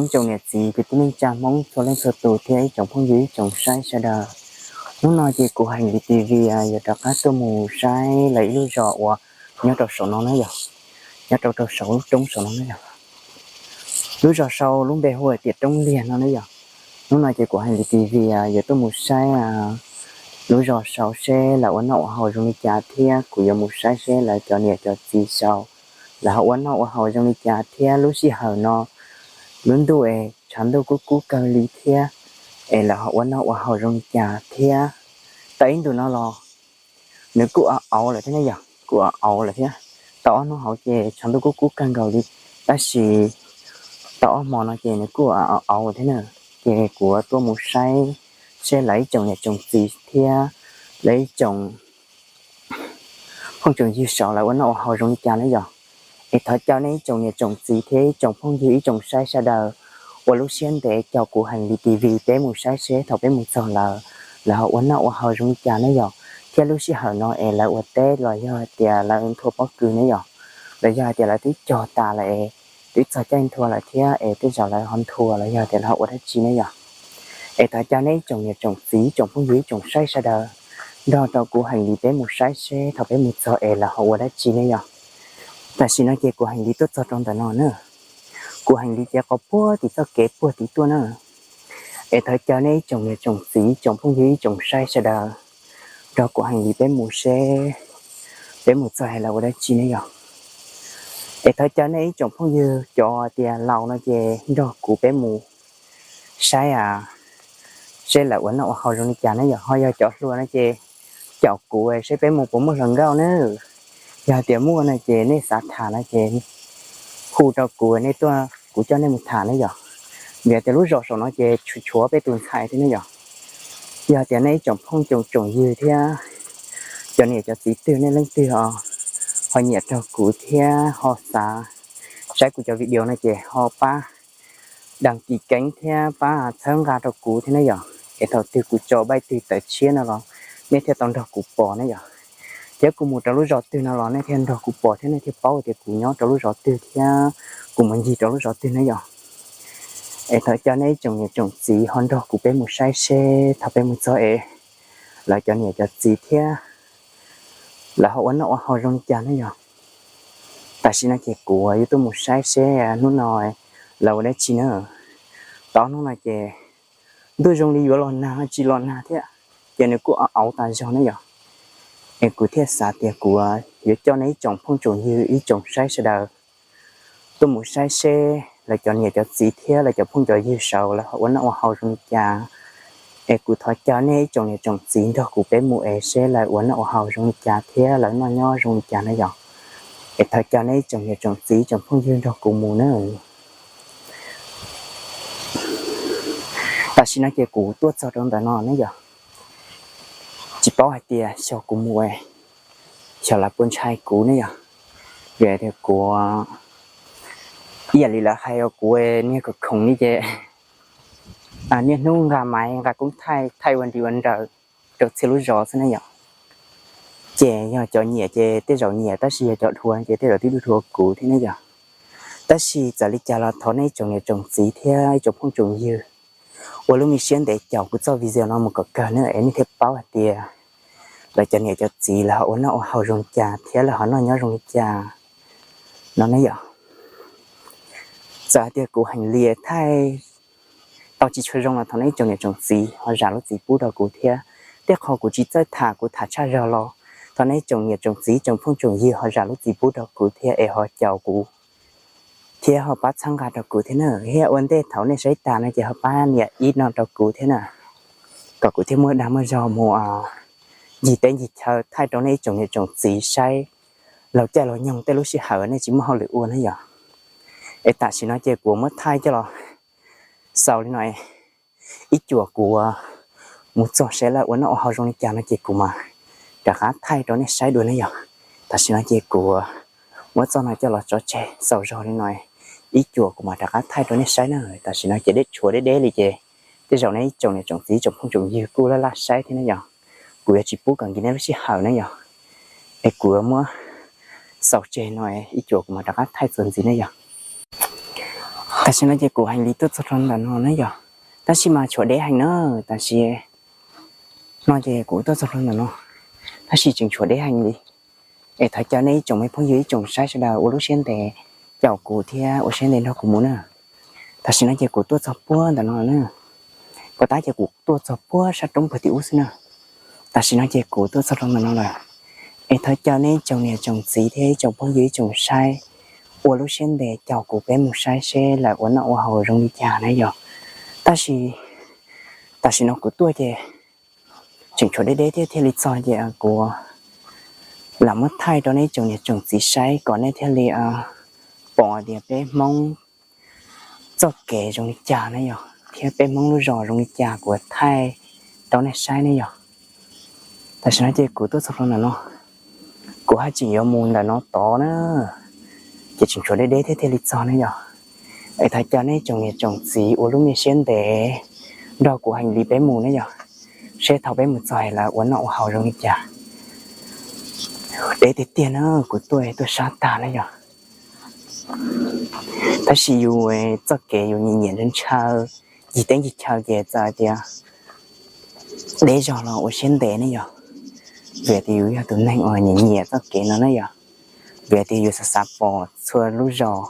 Ib tsoom niam txiv kwv tij neej tsa Hmoob txhua leej txhua tus thiab ib tsoom phooj ywg ib tsoom saib sawv daws. Hnub no ces kuv Heev Lis T V yuav rov qab tuaj mus saib lawv ib lub zos uas nyob rau saum no na yog, nyob rau rau saum lub roob saum no na yog. Lub zos sau lub npe hu tias Roob Liag no na yog. Hnub no ces kuv Heev Lis T V yuav tuaj mus saib lub zos sau seb lawv ua noj ua haus zoo li cas thiab kuv yuav mus saib seb lawv cov niam cov txiv sau lawv ho ua noj ua haus zoo li cas thiab lub sij hawm no lub ntuj es tshav ntuj kub kub kawg li thiab es lawv ho ua noj ua haus zoo li cas thiab. Tau ib ntus no los nws kuj auv lawm thiab ne yog, kuj auv lawm thiab. Tau ob hnub hauv ces tshav ntuj kuj kub kawg nkaus li, tab sis tau ob hmo no ces nws kuj auv thiab na. Ces kuv tuaj mus saib seb lawv ib tsoom niam tsoom txiv thiab lawv ib tsoom phooj tsoom ywg sau lawv ua noj ua haus zoo li cas na yog. Es thov caw nej ib tsoom niam tsoom txiv thiab ib tsoom phooj ywg ib tsoom saib sawv daws ua lub siab ntev caum kuv Heev Lis T V peb mus saib seb thaum peb mus txog lawv, lawv ho ua noj ua haus zoo li cas na yog. Thiab lub sij hawm no es lawv ua teb los yog hais tias lawv nthua pob kws ne yog, los yog hais tias lawv twb cog tas lawm es twb txog caij nthua lawm thiab es tej zaum lawv ho nthua los yog tias lawv ho ua dab tsi ne yog. Es thov caw nej ib tsoom niam tsoom txiv ib tsoom phooj ywg ib tsoom saib sawv daws nrog rau kuv Heev Lis peb mus saib seb thaum peb mus txog es lawv ho ua dab tsi ne yog. Tam sim no ces kuv Heev Lis tuaj txog rau ntawm no na, kuv Heev Lis ces qhov puag tim txoj kev puag tim tuaj na. Es thov caw nej ib tsoom niam tsoom txiv ib tsoom phooj ywg ib tsoom saib sawv daws nrog kuv Heev Lis peb mus seb peb mus txog es lawv ua dab tsi ne yog. Es thov caw nej ib tsoom phooj ywg cov tias laus no ces nrog kuv peb mus saib seb lawv ua noj ua haus zoo li cas ne yog. Ho yog cov hluas no ces caum kuv seb peb mus puas muaj hluas nkauj na. Yog tias muaj no ces nej xav tham no ces hu rau kuv, nej tuaj kuv coj nej mus tham ne yog. Vim tias lub zos saum no ces tshuav peb tus ntxhais thiab ne yog. Yog tias nej ib tsoom phooj tsoom tsoom ywg thiab cov niam cov txiv twg nej leej twg ho nyiam rau kuv thiab ho xav saib kuv cov video no ces ho pab dag kis keeb thiab pab txhawb nqa rau kuv thiab ne yog. Es thaum twg kuv tso baij twg tawm tshiab no los nej thiaj tau nrog kuv pom ne yog. Thiab kuv mus rau lub zos twg no los nej thiaj nrog kuv pom thiab nej thiaj paub tias kuv nyob rau lub zos twg thiab kuv mus ncig rau lub zos twg ne yog. Es thov caw nej ib tsoom niam tsoom txiv ho nrog kuv peb mus saib seb thaum peb mus txog es lawv cov niam cov txiv thiab lawv ho ua noj ua haus zoo li cas ne yog. Tam sim no ces kuv yuav tuaj mus saib seb hnub no lawv ua dab tsi na. Tau hnub no ces ntuj zoo li yuav los nag tsis los nag thiab, ces nws kuj auv tas zog ne yog. Es kuv thiaj xav tias kuv yuav coj nej ib tsoom phooj tsoom ywg ib tsoom saib sawv daws tuaj mus saib seb lawv cov niam cov txiv thiab lawv cov phooj cov ywg saud lawv ho ua noj ua haus zoo li cas. Es kuv thov caw nej ib tsoom niam tsoom txiv nrog kuv peb mus es seb lawv ua noj ua haus zoo li cas thiab lawv noj nyob zoo li cas na yog. Es thov caw nej ib tsoom niam tsoom txiv ib tsoom phooj ywg nrog kuv mus na. Tam sim no ces kuv tuaj txog rau ntawm no ne yog, tsis paub hais tias xyov kuv mus xyov lawv puas ntshai kuv ne yog. Vim tias kuv ib yam li lawv hais os, kuv niag khoom khoom li ces niaj hnub nqa maiv nqa koob thaij thaij ua nri ua nraws rau txhia lub zos xwb ne yom. Ces yog cov nyiam ces tej zaum nyiam, tab sis yog cov dhuav ces tej zaum twb dhuav kuv thiab ne yom. Tab sis txawm li cas los thov nej ib tsoom niam tsoom txiv thiab ib tsoom phooj tsoom ywg ua lub me siab ntev caum kuv txoj video no mus kom kawg na es nej thiaj paub hais tias lawv cov niam cov txiv lawv ho ua noj ua haus zoo li cas thiab lawv ho noj nyob zoo li cas no ne yom. Txawm hais tias kuv heev lias thaij tau tsis tshua zoo los thov nej ib tsoom niam tsoom txiv ho zam lub txim pub rau kuv thiab. Tej qho kuv tsis txawj tham kuv tham tshaj zog los thov nej ib tsoom niam tsoom txiv tsoom phooj tsoom ywg ho zam lub txim pub rau kuv thiab es ho caum kuv thiab ho pab txhawb nqa rau kuv thiab na. Thiab ua ntej thaum nej saib tas no ces ho pab nias ib no rau kuv thiab na, kom kuv thiaj muaj dag muaj zog mus ncig teb ncig chaw thaij rau nej ib tsoom niam tsoom txiv saib laug caij laug nyoog tej lub sij hawm nej tsis muaj hauj lwm ua na yom. Es tam sim no ces kuv muab thaij coj los xaus li no, ib cuam kuv mus txog saib lawv ua noj ua haus zoo li cas no ces kuv mam rov qab thaij rau nej saib dua ne yom. Tam sim no ces kuv muab txoj no coj los tso tseg xaus zog li no, ib cuam kuv mam rov qab thaij rau nej saib na. Tam sim no ces deb tshuav deb deb li ces tej zaum nej ib tsoom niam tsoom txiv tsoom phooj tsoom ywg kuj laj laj saib thiab ne yom. Kuv yuav tsis pub kom nkim nej lub sij hawm ne yom, es kuv muab xaus tseg no, ib cuam kuv mam rov qab thaij txuas ntxiv ne yom. Tam sim no ces kuv heev li tuaj txog rau ntawm no na yog, tab sis mas tshuav deb heev na. Tam sim no ces kuv tuaj txog rau ntawm no, tab sis tseem tshuav deb heev li. Es thov caw nej ib tsoom me phooj ywg ib tsoom saib sawv daws ua lub siab ntev caum kuv thiab ua siab ntev nrog kuv mus na. Tam sim no ces kuv tuaj txog puag ntawm no na, puas tab ces kuv tuaj txog puag sab roob puag tim ub xwb na. Tam sim no ces kuv tuaj txog rau ntawm no lawm, es thov caw nej ib tsoom niam tsoom txiv thiab ib tsoom phooj ywg ib tsoom saib ua lub siab ntev caum kuv peb mus saib seb lawv ua noj ua haus zoo li cas na yog. Tab sis tam sim no kuv tuaj ces tseem tshuav deb deb thiab thiaj li txog ces kuv lam muab thaij rau nej tsoom niam tsoom txiv saib kom nej thiaj li pom tias peb Hmoob txoj kev zoo li cas na yog, thiab peb Hmoob lub zos zoo li cas, kuv thaij rau nej saib ne yog. Tam sim no ces kuv tuaj txog rau ntawm no, kuv haj tseem yuav mus ntawm no tod na, ces tseem tshuav deb deb thiab thiaj li txog ne yog. Es thov caw nej tsoom niam tsoom txiv ua lub me siab ntev nrog kuv heev li peb mus ne yog, seb thaum peb mus txog lawv ua noj ua haus zoo li cas. Deb tiag tiag na, kuv tuaj tuaj sab tag na yog. Tab sis yus txoj kev yus nyiam nyiam ntshaw ntshaw, ncig teb ncig chaw ces txawm hais tias deb zog los ua siab ntev ne yog. Vim tias yus yog tus neeg uas nyiam nyiam txoj kev no na yog, vim tias yus xav xav pom txhua lub zos,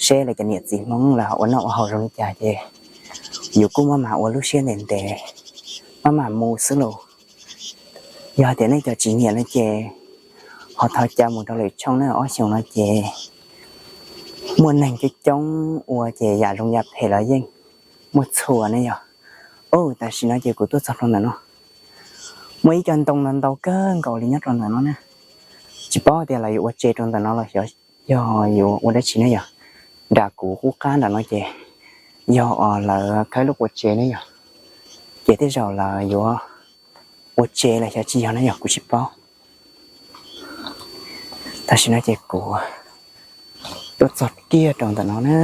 seb lawv cov niam txiv Hmoob lawv ho ua noj ua haus zoo li cas ces yus kuj maj mam ua lub siab ntev ntev, maj mam mus xwb lauj. Yog tias nej cov tsis nyiam no ces ho thov caw mus rau lwm tshooj na, ob xyoos no ces muaj neeg coob coob ua ces yam zoo yam phem los yeej muaj txhua ne yog. Tam sim no ces kuv tuaj txog rau ntawm no, muaj ib co ntoo no ntau kawg nkaus li nyob rau ntawm no na. Tsis paub tias lawv yuav ua tsev rau ntawm no los xyov yog yuav ua dab tsi ne yog. Nram kuv qub qab nram no ces yog os lawv khawb lub qua tsev ne yog, ces tej zaum lawv yuav ua tsev los xyov tsis yog ne yog kuv tsis paub. Tam sim no ces kuv tuaj txog kiag rau ntawm no na,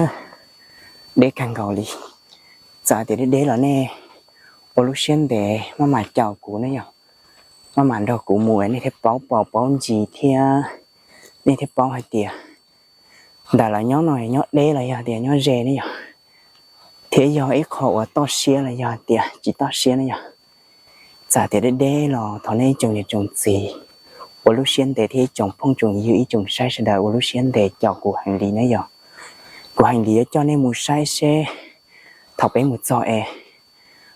deb kawg nkaus li. Txawm tias deb deb los nej ua lub siab ntev maj mam caum kuv ne yog, maj mam nrog kuv mus nej thiaj paub pom paub ntsis thiab nej thiaj paub hais tias ntawm lawv nyob no nyob deb los yog tias nyob ze ne yog, thiab yog ib qho uas toj siab los yog tias tsis toj siab ne yog. Txawm tias deb deb los thov nej ib tsoom niam tsoom txiv ua lub siab ntev thiab ib tsoom phooj tsoom ywg ib tsoom saib sawv daws ua lub siab ntev caum kuv heev li ne yog. Kuv heev li yuav coj nej mus saib seb thaum peb mus txog es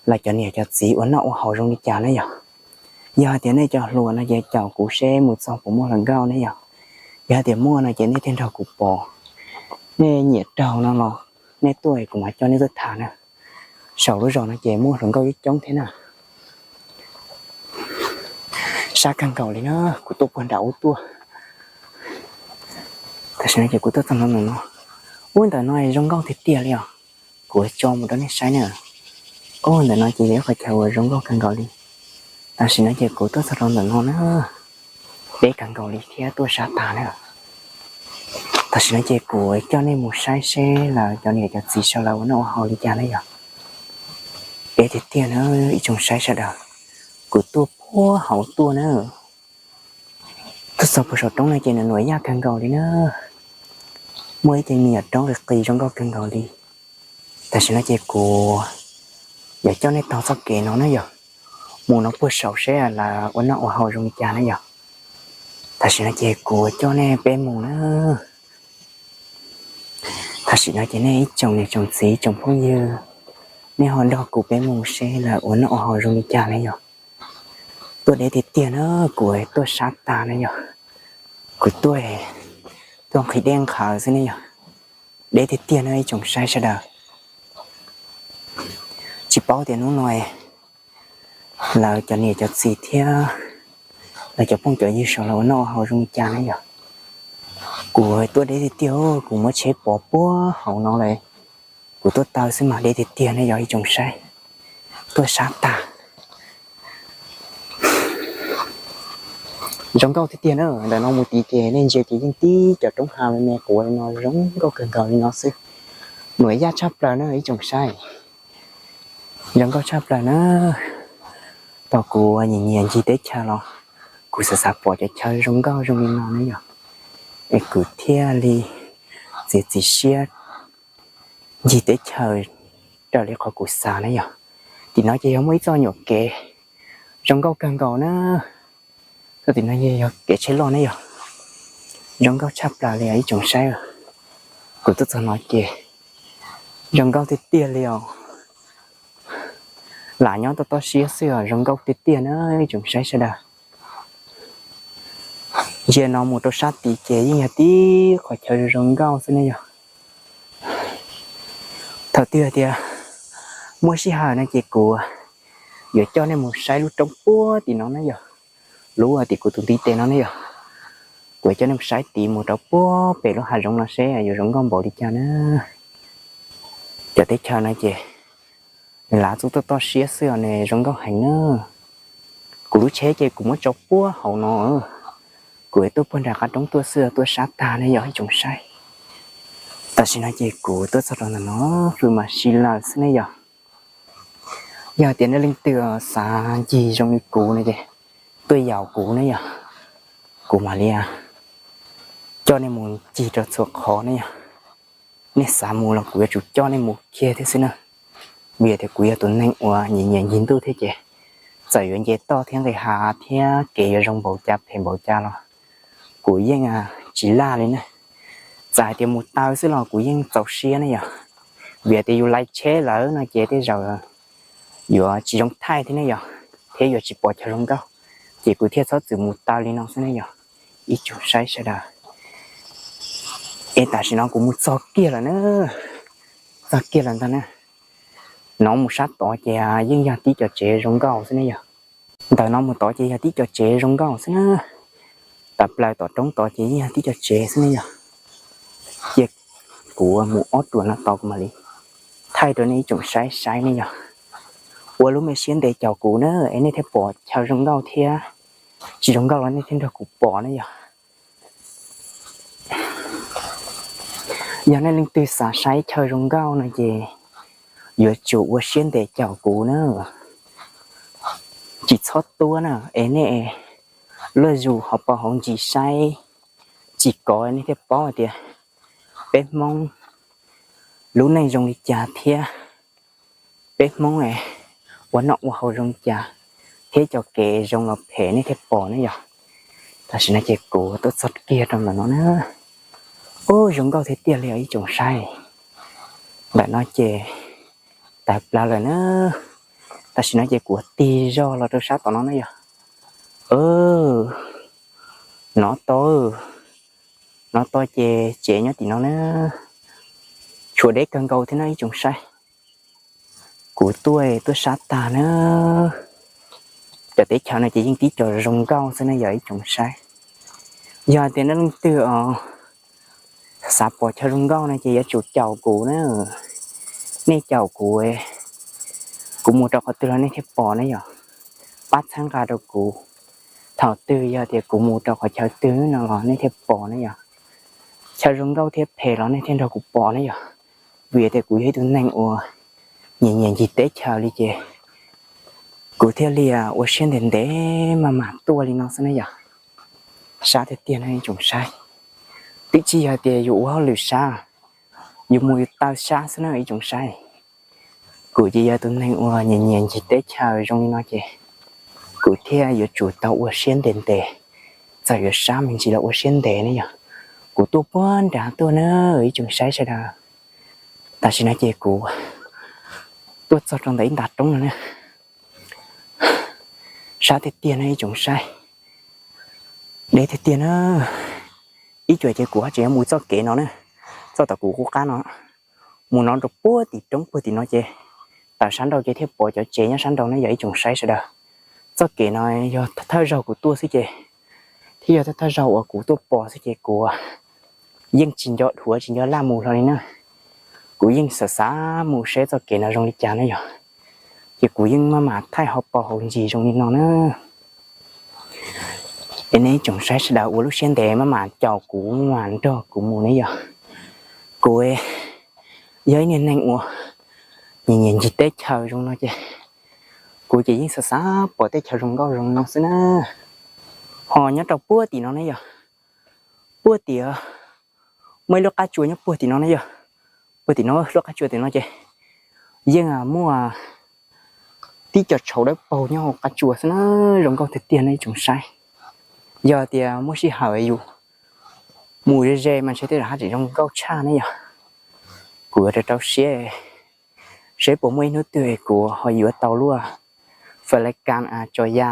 lawv cov niam cov txiv ua noj ua haus zoo li cas ne yog. Yog hais tias nej cov hluas no ces caum kuv seb mus txog puas muaj hluas nkauj ne yog. Yog hais tias muaj no ces nej thiaj nrog kuv pom. Nej nyiam raug no los nej tuaj kuv mam coj nej tuaj tham na. Saum lub zos no ces muaj hluas nkauj coob coob thiab na. Sab kawg nkaus li na, kuv tuaj puag nram ub tuaj. Tam sim no ces kuv tuaj txog ntawm no, ub ntawm no zoo nkauj tiag tiag li os. Kuv tso mus rau nej saib na. Ub ntawm no ces yog ib qhov chaw uas zoo nkauj kawg nkaus li. Tam sim no ces kuv tuaj txog rau ntawm no na, deb kawg nkaus li thiab tuaj sab tag na. Tam sim no ces kuv coj nej mus saib seb lawv cov niam cov txiv saum lawv ua noj ua haus li cas na yog. Deb tiag tiag na ib tsoom saib sawv daws, kuv tuaj puag hauv tuaj na. Tuaj txog puag saum roob no ces nws nuam yaj kawg nkaus li na. Muaj ib ce me nyuam roob qis qis zoo nkauj kawg nkaus li. Tam sim no ces kuv yuav coj nej taug txoj kev no na yog, mus no puag saud seb lawv ua noj ua haus zoo li cas na yog. Tam sim no ces kuv coj nej peb mus na. Tam sim no ces nej ib tsoom niam tsoom txiv tsoom phooj ywg, nej ho nrog kuv peb mus seb lawv ua noj ua haus zoo li cas na yog. Tuaj deb tiag tiag na, kuv tuaj sab tag na yog. Kuv tuaj, tuaj nqhis dej nqhawv xwb ne yog. Deb tiag tiag na ib tsoom saib sawv daws. Tsis paub tias hnub no lawv cov niam cov txiv thiab lawv cov phooj cov ywg saum lawv ua noj ua haus zoo li cas na yog. Kuv tuaj deb tiag tiag, kuv muab tsheb pov puag hauv no lawm. Kuv tuaj taw xwb mas deb tiag tiag ne yog ib tsoom saib. Tuaj sab tag. Zoo nkauj tiag tiag na, ntawm no mus tid ces nej ntsia ces yeej tib cov roob hav me me quav li no zoo nkauj kawg nkaus li no xwb. Nuam yaj tshaj plaws na ib tsoom saib. Zoo nkauj tshaj plaws na. Thaum kuv nyiam nyiam ncig teb chaws los kuv xav xav pom cov chaw zoo nkauj zoo li no na yog, es kuv thiaj li txiav txim siab ncig teb chaws raws li qhov kuv xav na yog. Tim no ces yog muaj ib txoj nyuam kev zoo nkauj kawg nkaus na. Txoj tim no yog kev tsheb loj ne yog, zoo nkauj tshaj plaws li os ib tsoom saib. Kuv tuaj txog no ces zoo nkauj tiag tiag li os. Lam nyob toj toj siab xwb os, zoo nkauj tiag tiag na ib tsoom saib sawv daws. Ntsia no mus rau sab tid ces yeej yog tib qhov chaw zoo nkauj xwb ne yog. Thaum twg tias muaj sij hawm no ces kuv yuav coj nej mus saib lub roob puag tim no na yog, lub tim kuv tus ntiv tes no ne yog. Kuv yuav coj nej mus saib tid mus rau puag pem lub hav zoov no seb yuav zoo nkauj npaum li cas na. Cov teb chaws no ces nws lav txuj toj toj siab xwb os, nws zoo nkauj heev na. Kuv lub tsheb ces kuv muab tso puag hauv no, kuv tuaj puag nram qab roob tuaj xwb, tuaj sab tag ne yog ib tsoom saib. Tam sim no ces kuv tuaj txog rau ntawm no, hws mas si lawm xwb ne yog. Yog tias nej leej twg xav ncig zoo li kuv no ces tuaj yaum kuv ne yog, kuv mam li coj nej mus ncig rau txhua qhov ne yog. Nej xav mus los kuv yuav tsum coj nej mus kiag thiab xwb na. Vim tias kuv yog tus neeg uas nyiam nyiam ncig ntuj thiab ces txawm yuav nce toj thiab nqis hav thiab kev yuav zoo npaum cas phem npaum cas los kuv yeej tsis laj li na. Txawm hais tias mus taw xwb los kuv yeej txaus siab ne yog. Vim tias yus lais tsheb lawm no ces tej zaum yuav tsis zoo thaij thiab ne yog, thiab yuav tsis pom chaw zoo nkauj, ces kuv thiaj txhob txwm mus taw li no xwb ne yog ib tsoom saib sawv daws. Es tam sim no kuv mus txog kiag lawm na, txog kiag lawm ntag na. No mus sab tod ces yeej yog tib co tsev zoo nkauj xwb ne yog. Ntawm no mus tod ces yog tib co tsev zoo nkauj xwb na. Tawm plaws tom roob tod ces yeej yog tib co tsev xwb ne yog. Cia kuv mus ob ruam no tod kuv mam li thaij rau nej ib tsoom saib saib ne yog. Ua lub me siab ntev caum kuv na es nej thiaj pom chaw zoo nkauj thiab, tsis zoo nkauj los nej thiaj nrog kuv pom ne yog. Yog nej leej twg xav saib chaw zoo nkauj no ces yuav tsum ua siab ntev caum kuv na. Tsis txhob tuab na, es nej luaj zus hauv paus hauv ntsis saib tsis kov nej thiaj paub hais tias peb Hmoob lub neej zoo li cas thiab peb Hmoob ua noj ua haus zoo li cas, thiab cov kev zoo los phem nej thiaj pom ne yog. Tam sim no ces kuv tuaj txog kiag rau ntawm no na. Ub, zoo nkauj thiab tiag li os ib tsoom saib. Ntawm no ces tawm plaws lawm na. Tam sim no ces kuv tig zog los rau sab tom no na yog. Nov to, nov to ces tsev nyob tim no na. Tshuav deb kawg nkaus thiab na ib tsoom saib. Kuv tuaj tuaj sab tag na. Cov teb chaws no ces yeej tib co zoo nkauj xwb na yog ib tsoom saib. Yog tias nej leej twg os xav pom chaw zoo nkauj no ces yuav tsum caum kuv na. Nej caum kuv, kuv mus rau qhov twg los nej thiaj pom ne yog. Pab txhawb nqa rau kuv, thaum twg yog tias kuv mus rau qhov chaw twg no los nej thiaj pom ne yog. Chaw zoo nkauj thiab phem los nej thiaj nrog kuv pom ne yog. Vim tias kuv yog ib tug neeg uas nyiam nyiam ncig teb chaws li ces kuv thiaj li ua siab ntev ntev maj mam tuaj li no xwb na yog. Sab tiag tiag no ib tsoom saib. Twb tsis yog tias yus ua hauj lwm sab, yus mus yus taw sab xwb na ib tsoom saib. Kuv ces yog tus neeg uas nyiam nyiam ncig teb chaws zoo li no ces kuv thiaj yuav tsum tau ua siab ntev ntev. Txawm yuav sab me ntsis los ua siab ntev ne yog. Kuv tuaj puag nrad tuaj na ib tsoom saib sawv daws. Tam sim no ces kuv tuaj txog rau ntawm ib nta roob no na. Sab tiag tiag na ib tsoom saib. Deb tiag tiag na. Ib cuam ces kuv tseem yuav mus txoj kev no na, txoj tom kuv qub qab no, mus no rau puag tim roob puag tim no ces tawm sab nraud ces thiaj pom cov tsev nyob sab nraud na yog ib tsoom saib sawv daws. Txoj kev no yog thawj zaug kuv tuaj xwb ces, thiab yog thawj zaug uas kuv tuaj pom xwb ces kuv yeej tsis nco dhuav tsis nco laj mus hlo li na. Kuv yeej xav xav mus saib txoj kev no zoo li cas na yog, ces kuv yeej maj mam thaij hauv paus hauv ntsis zoo li no na. Es nej tsoom saib sawv daws ua lub siab ntev maj mam caum kuv maj mam nrog kuv mus ne yog. Kuv yog ib niag neeg uas nyiam nyiam ncig teb chaws zoo no ces kuv ces yeej xav xav pom teb chaws zoo nkauj zoo no xwb na. Ho nyob rau puag tim no ne yog, puag tim, muaj ib lub qab tsua nyob puag tim no ne yog. puag tim no, lub qab tsua tim no ces yeej muaj tib co tshauv dawb paug nyob hauv qab tsua xwb na, zoo nkauj tiag tiag no ib tsoom saib. Yog tias muaj sij hawm yus mus ze ze mas ntshe tej zaum haj tseem zoo nkauj tshaj ne yog. Kuv yuav rau rau siab seb puas muaj ib hnub twg kuv ho yuav tau lub fais lais kas tso ya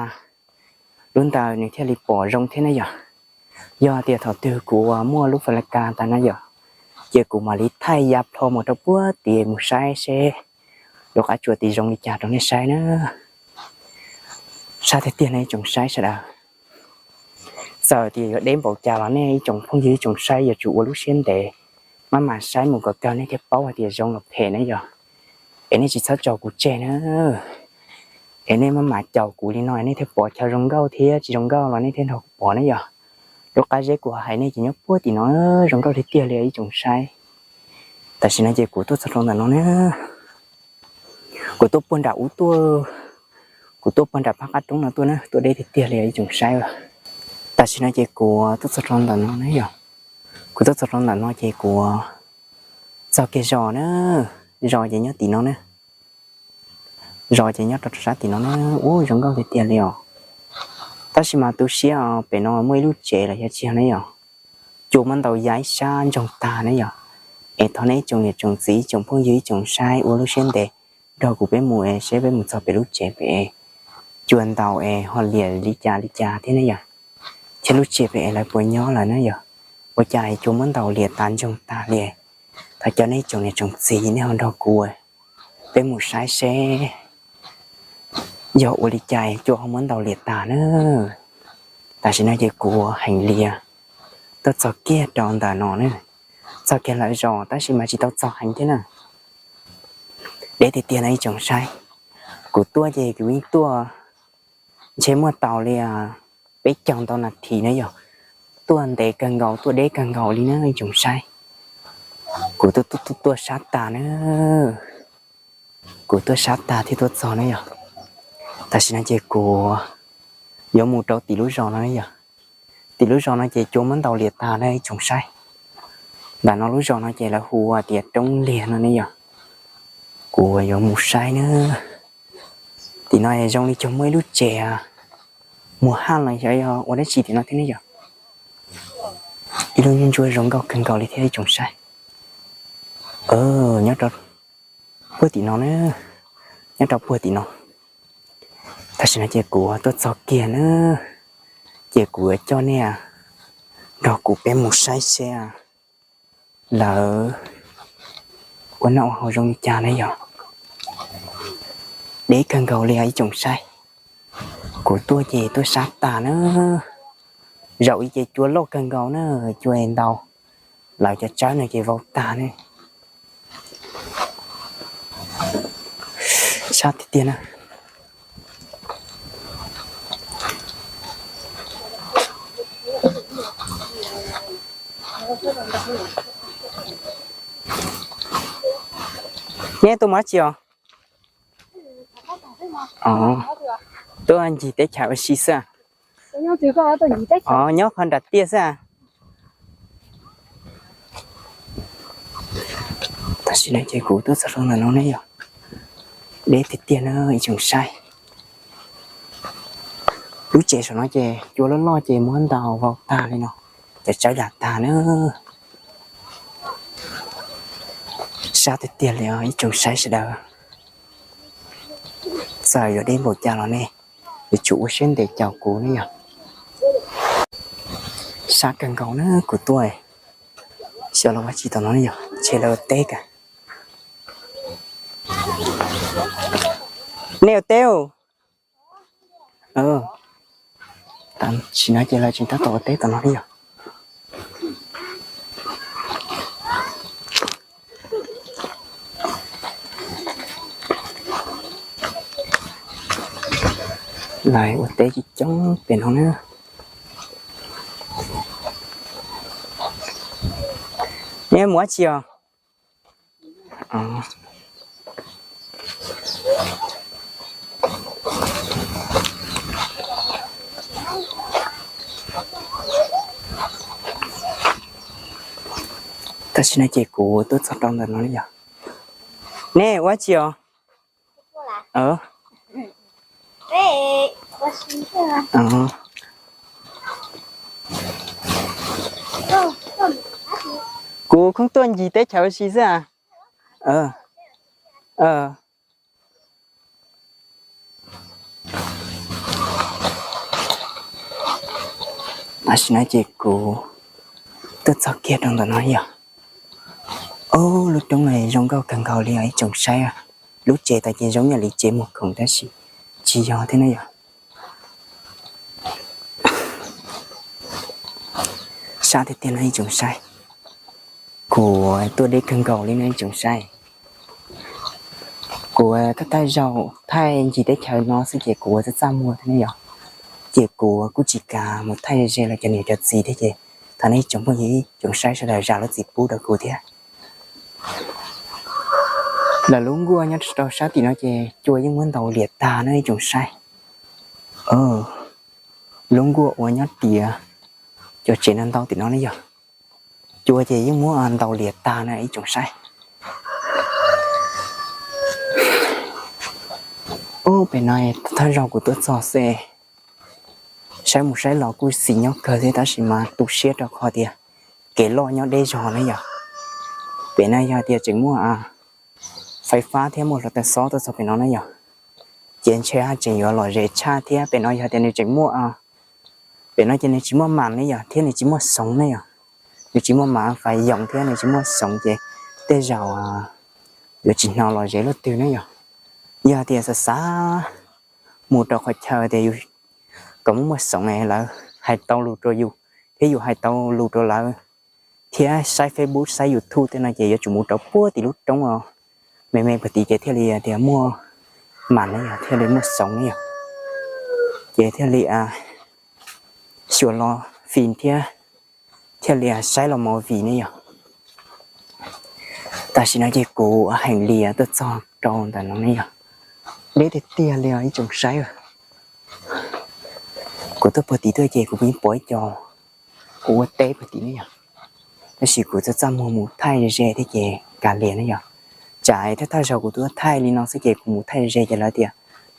lub ntawd nws thiaj li pom zoo thiab na yog. Yog tias thaum twg kuv muaj lub fais lais kas tas na yog, ces kuv mam li thaij ya plho mus rau puag tim mus saib seb lub qab tsua tim zoo li cas rau nej saib na. Sab tiag tiag no ib tsoom saib sawv daws. Txawm tias yuav deb npaum cas los nej ib tsoom phooj ywg ib tsoom saib yuav tsum ua lub siab ntev, maj mam saib mus kom kawg nej thiaj paub hais tias zoo los phem na yog. Es nej tsis txhob tso kuv tseg na. Es nej maj mam caum kuv li no nej thiaj pom chaw zoo nkauj thiab tsis zoo nkauj los nej thiaj nrog kuv pom na yog. Lub qab zeb kuv hais nej ces nyob puag tim no, zoo nkauj tiag tiag li ib tsoom saib. Tam sim no ces kuv tuaj txog rau ntawm no na. Kuv tuaj puag nram ub tuaj, kuv tuaj puag nram phab qab roob no tuaj na, tuaj deb tiag tiag li ib tsoom saib. Tam sim no ces kuv tuaj txog rau ntawm no na yog. Kuv tuaj txog rau ntawm no ces kuv txog kiag zos na, zos ces nyob tim no na. Zos ces nyob rau rau sab tim no na, ub zoo nkauj tiag tiag li os. Tab sis mas tu siab os, pem no muaj ib lub tsev los yog tsis yog ne yog, cua muab ntaus ya ib sab ntsoog tag ne yog. Es thov nej ib tsoom niam tsoom txiv ib tsoom phooj ywg ib tsoom saib ua lub siab ntev nrog kuv peb mus es seb peb mus txog pem lub tsev pem cua ntaus es ho liam li cas li cas thiab ne yog. Thiab lub tsev pem es lawv puas nyob lawm ne yog. Ua cas es cua muab ntaus liam tas ntsoog tag li. Thov cov nej ib tsoom niam tsoom txiv nej ho nrog kuv peb mus saib seb yog ua li cas cua ho muab ntaus liam tag na. Tam sim no ces kuv heev lias tuaj txog kiag rau ntawm no na, txog kiag lawv zos tab sis mas tsis tau txog heev thiab na. Deb tiag tiag no ib tsoom saib, kuv tuaj ces kuv yeej tuaj ntshe muaj tau li peb caug ntau nas this na yog. Tuaj ntev kawg nkaus tuaj deb kawg nkaus li na ib tsoom saib. Kuv tuaj tuaj tuaj sab tag na, kuv tuaj sab tag thiaj tuaj txog na yog. Tam sim no ces kuv yuav mus rau tim lub zos no na yog. Tim lub zos no ces cua muab ntaus liam tag na ib tsoom saib. Ntawm no lub zos no ces lawv hu ua tias Roob Liag no ne yog. Kuv yuav mus saib na. Tim no zoo li cuag muaj ib lub tsev mus haj los xyov yog ua dab tsi tim no thiab ne yog. Ib lub ntsuab zoo nkauj kawg nkaus li thiab ib tsoom saib. Nyob rau puag tim no na, nyob rau puag tim no. Tam sim no ces kuv tuaj txog kiag na, ces kuv yuav coj nej nrog kuv peb mus saib seb lawv ua noj ua haus zoo li cas na yog. Deb kawg nkaus li ib tsoom saib. Kuv tuaj ces tuaj sab tag na. Zaum ib ces cua loj kawg nkaus na, cua es ntaus lawv cov tsawb no ces vau tag ne. Sab tiag tiag na. Neb tuaj mus dab tsi os? Tuaj ncig teb chaws ua si xwb. Nyob qhov nram tiaj xwb. Tam sim no ces kuv tuaj txog rau ntawm no ne yog. Deb tiag tiag na ib tsoom saib. Lub tsev saum no ces cua loj loj ces muab ntaus vau tag li no, cov tsawb yam tag na. Sab tiag tiag li os ib tsoom saib sawv daws. Txawm yuav deb npaum cas los nej yuav tsum ua siab ntev caum kuv ne yog. Sab kawg nkaus na kuv tuaj. Xyov lawv ua tsi tom no ne yog, ntshe lawv ua teb kawg. Nej ua teb? Tam sim no ces lawv tseem tab tom ua teb tom no li yog. Lawv ua teb coob coob pem no na. Neb mus dab tsi os? Tam Tam sim no ces kuv tuaj txog rau ntawm no yog. Nej ua tsi os? Kuv khoom tuaj ncig teb chaws ua si xwb. Tam sim no ces kuv tuaj txog kiag rau ntawm no yog. Ob lub roob no zoo nkauj kawg nkaus li os ib tsoom saib. Lub tsev tas ces zoo ib yam li tsev muag khoom tab sis tsis yog thiab na yog. Sab tiag tiag no ib tsoom saib. Kuv tuaj deb kawg nkaus li no ib tsoom saib. Kuv thaj thaj zaug thaij ncig teb chaws no xwb ces kuv ua txaj txaj muag thiab ne yog. Ces kuv kuj tsis kam mus thaij ze los cov niam cov txiv thiab ces thov nej ib tsoom phooj ywg ib tsoom saib sawv daws zam lub txim pub rau kuv thiab. Lawv lub nkuaj nyob rau sab tim no ces cua yeej muab ntaus liam tag na ib tsoom saib. Lub nkuaj uas nyob tias cov tsev no ntau tim no ne yog, cua ces yeej muab ntaus liam tag na ib tsoom saib. Ub, pem no thawj zaug kuv tuaj txog xwb, saib mus saib los kuj xis nyob kawg thiab tab sis mas tu siab rau qhov tias kev loj nyob deb zog ne yog. Pem no yog tias tseem muaj fais fab thiab muaj hluav taws xob tuaj txog pem no ne yog. Ces ntshe haj tseem yuav lom zem tshaj thiab. Pem no yog tias nws tseem muaj, pem no ces nws tsis muaj mam ne yog thiab nws tsis muaj xoov ne yog. Nws tsis muaj mam fais yoos thiab nws tsis muaj xoov ces tej zaum yuav tsis hnov lom zem luaj twg ne yog. Yog tias xav xav mus rau qhov chaw tias yus kom muaj muaj xoov lawv hais tau lus rau yus thiab yus hais tau lus rau lawv thiab saib Facebook saib YouTube tej no ces yuav tsum mus rau puag tim lub roob os, me me puag tim ces thiaj li tias muaj mam ne yog thiaj li muaj xoov ne yog. Ces thiaj li xyuas los fim thiab thiaj li saib los movie ne yog. Tam sim no ces kuv heev li tuaj txog rau ntawm no ne yog. Deb tiag tiag li os ib tsoom saib. Kuv tuaj puag tim tuaj ces kuv yeej pom ib co kuv ua teb puag tim ne yog. Tab sis kuv txaj txaj muag mus thaij ze thiab ces kav liam ne yog. Tsam thawj thawj zaug kuv tuaj thaij li no xwb ces kuv mus thaij ze ces lawv tias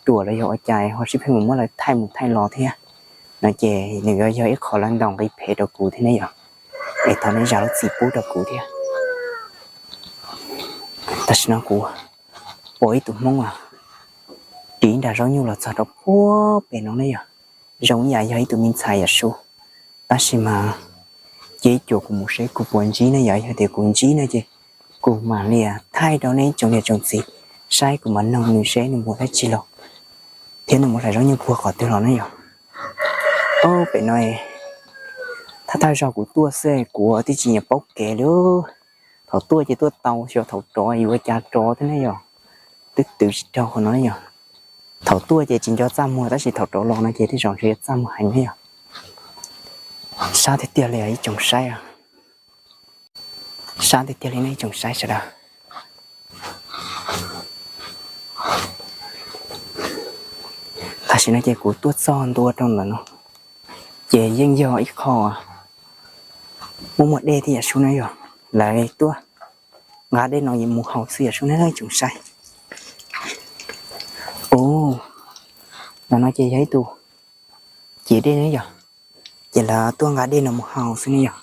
ruam los yog ua cas ho sib pheej mus muab lawv thaij mus thaij los thiab no ces nws yuav yog ib qho lawv ntaus nqi phem rau kuv thiab ne yog. Es thov nej zam lub txim pub rau kuv thiab. Tam sim no kuv pom ib tug Hmoob ris nram zaub nyuj los txog rau puag pem no ne yog. Zoo ib yam yog ib tug me ntxhais yam su, tab sis mas cia ib cuam kuv mus seb kuv puas ntsib ne yog. Yog tias kuv ntsib no ces kuv mam li thaij rau nej tsoom niam tsoom txiv saib, kuv mam noog nws seb nws mus dab tsi los thiab nws mus hlais zaub nyuj puag qhov twg los ne yog. Ob, pem no thawj thawj zaug kuv tuaj xwb kuv twb tsis nyiam paub kev li. Thaum tuaj ces tuaj tau xyov thaum rov yuav ua cas rov thiab ne yog. Twb twv tsis raug qhov no ne yog. Thaum tuaj ces tsis nco txaj muag tab sis thaum rov los no ces tej zaum ntshe yuav txaj muag heev ne yog. Sab tiag tiag li os ib tsoom saib. Sab tiag tiag li nej ib tsoom saib sawv daws. Tam sim no ces kuv tuaj txog ntua rau ntawm no ces yeej yog ib qho muaj muaj dej thiab yam su na yog. Lawv tuaj nqa dej no mus haus xwb yam su na ib tsoom saib. Ub, ntawm no ces yog ib tug ciam dej ne yog, ces lawv tuaj nqa dej no mus haus xwb ne yog.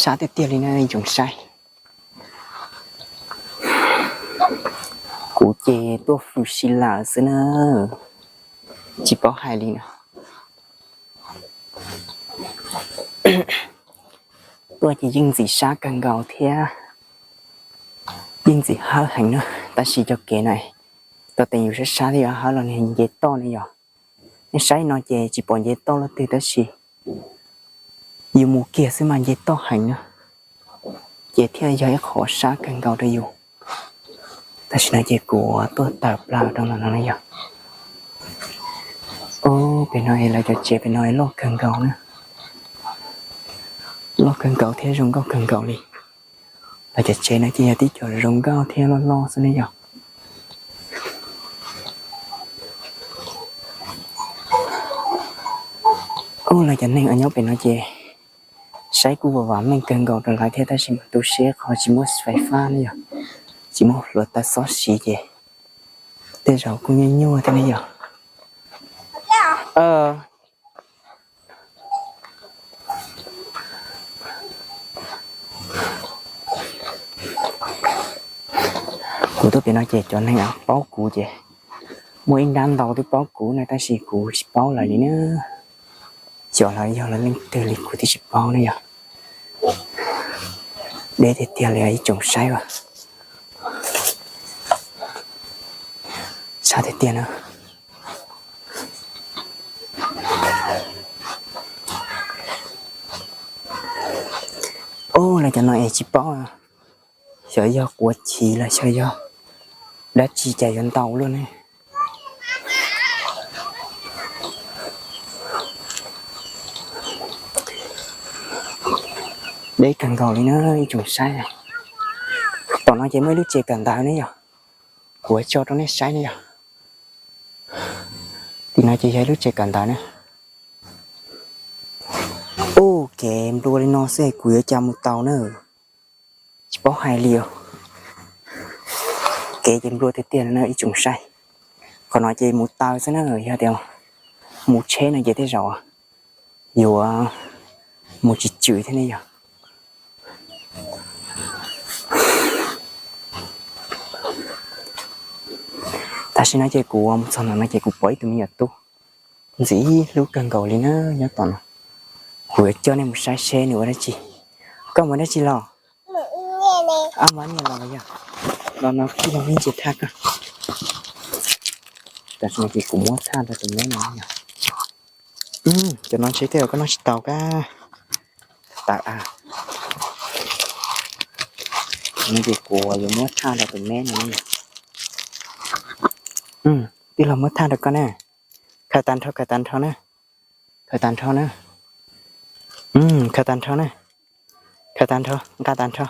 Sab tiag tiag li no ib tsoom saib. Kuv ces tuaj fwm si lawm xwb na, tsis paub hais li na. Tuaj ces yeej ntxim sab kawg nkaus thiab yeej ntxim hawb heev na, tab sis cov kev na tau teem yus sab sab thiab yuav hawb los nws nce toj ne yog. Nej saib no ces tsis pom nce toj luaj twg tab sis yus mus kiag xwb mas nce toj heev na, ces thiaj yog ib qho sab kawg nkaus rau yus. Tam sim no ces kuv tuaj tawm plaws rau ntawm no na yog. Ob, pem no lawv cov tsev pem no loj kawg nkaus na, loj kawg nkaus thiab zoo nkauj kawg nkaus li. Lawv cov tsev no ces yog tib co zoo nkauj thiab loj loj xwb ne yog. Ub, lawv cov neeg uas nyob pem no ces saib kuj vam vam meej kawg nkaus rau lawv thiab, tab sis mas tu siab qhov tsis muaj fais fab ne yog, tsis muaj hluav taws xob siv ces tej zaum kuj nyuaj nyuaj thiab ne yog. Kuv tuaj pem no ces cov neeg paub kuv ces muaj ib nrab ntau twb paub kuv na, tab sis kuv tsis paub lawv li na. Xyov lawv yog lawv leej twg li kuv twb tsis paub ne yog. Deb tiag tiag li ib tsoom saib as. Sab tiag tiag na. Ub, lawv cov no es tsis paub, xyov yog quav chiv los xyov yog dab tsi cas yuav ntau luaj ne. Deb kawg nkaus li na ib tsoom saib. Tom no ces muaj ib lub tsev kawm ntawv ne yog, kuv tso rau nej saib ne yog. Tim no ces yog ib lub tsev kawm ntawv na. Ub, kev nplua li no xwb kuv yuav cas mus tau na. Tsis paub hais li os. Kev ces nplua tiag tiag no ib tsoom saib. Qhov no ces mus taw xwb na, yog tias mus tsheb no ces tej zaum yuav mus tsis tswm thiab ne yog. Tam sim no ces kuv mus txog no no ces kuv pom ib tug me nyuam tub ntxim hlub kawg nkaus li na nyob tom no. Kuv yuav coj nej mus saib seb nws ua dab tsi. Koj mus dab tsi los? Ab, muab niam los los yog. Los no tij laug me ntsis thaj koj. Tam sim no ces kuv muab thaj rau tus me no yog. Cov no ntshe tej zaum koj noj tsis tau kab. Tawm a. No ces kuv yuav muab thaj rau tus me no. Tij laug muab thaj rau koj na. Khaws tag nrho, khaws tag nrho na. Khaws tag nrho na. Khaws tag nrho na. Khaws tag nrho, nqa tag nrho.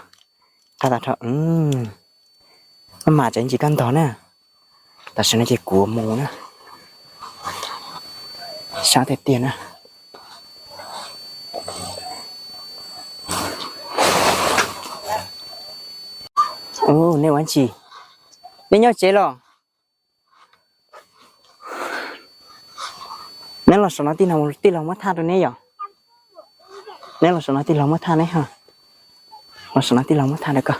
Nqa tag nrho. Maj mam tsev ntsis koj ntog na. Tam sim no ces kuv mus na. Sab tiag tiag na. Ub, nej ua dab tsi? Nej nyob tsev los? Neb los saum no tij laug muab thaj rau neb yom. Neb los saum no tij laug muab thaj neb ho. Los saum no tij laug muab thaj rau koj.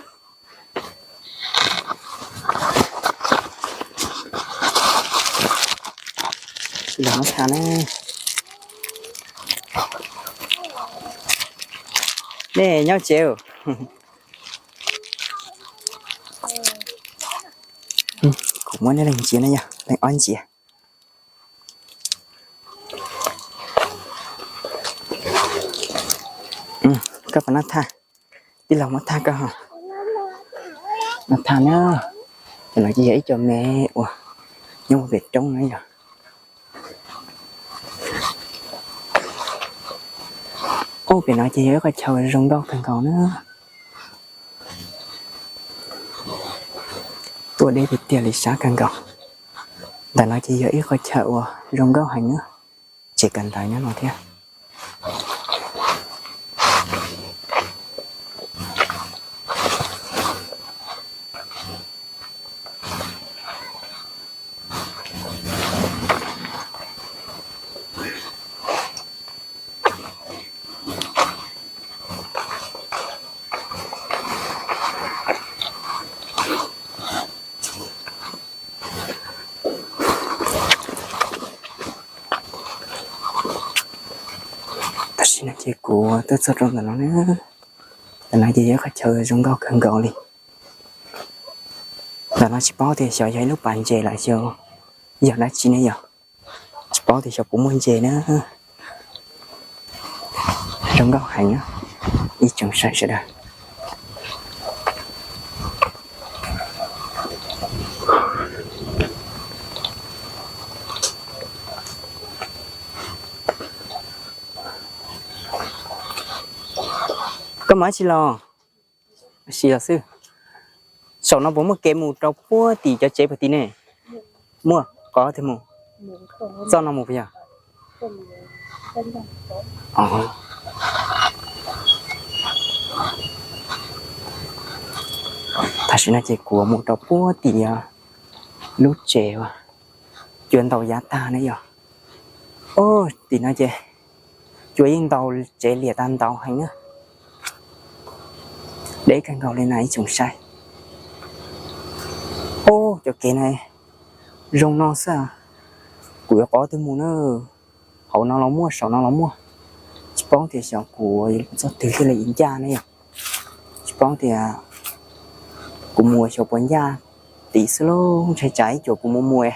Tij laug muab thaj na. Nej nyob tsev. Kuv muab neb leeg ntsia na yog leej ob ntsia. Koj puas noj thaj? Tij laug muab thaj koj ho. Noj thaj na. Cov no ces yog ib co me uas nyob ua pem roob na yog. Ub, pem no ces yog ib qhov chaw zoo nkauj kawg nkaus na. Tuaj deb tiag tiag li sab kawg nkaus. Ntawm no ces yog ib qhov chaw uas zoo nkauj heev na. Tsev kawm ntawv nyob no thiab. Tam sim no ces kuv tuaj txog rau ntawm no na. Ntawm no ces yog qhov chaw zoo nkauj kawg nkaus li. Ntawm no tsis paub tias xyov yog ib lub pas ntses los xyov yog dab tsi ne yog. Tsis paub tias xyov puas muaj ntses na. Zoo nkauj heev, ib tsoom saib sawv daws. Koj mus dab tsi los? Sim los xwb. Saum no puas muaj kev mus rau puag tim cov tsev puag tim ne? Muaj qhov twg mus? Txoj no mus puas yog? Tam sim no ces kuv mus rau puag tim lub tsev uas cua ntaus yav tag ne yom. Tim no ces cua yeej ntaus tsev liam tag ntaus heev na. Deb kawg nkaus li na ib tsoom saib. Cov kev na zoo no xwb, kuv yuav qhov twg mus na. Hauv no los muaj, saum no los muaj. Tsis paub tias xyov kuv txog twg thiaj li ncaj ne yom. Tsis paub tias kuv mus xyov puas ncaj tid xwb lauj. Ntshai tsam ib cuam kuv mus mus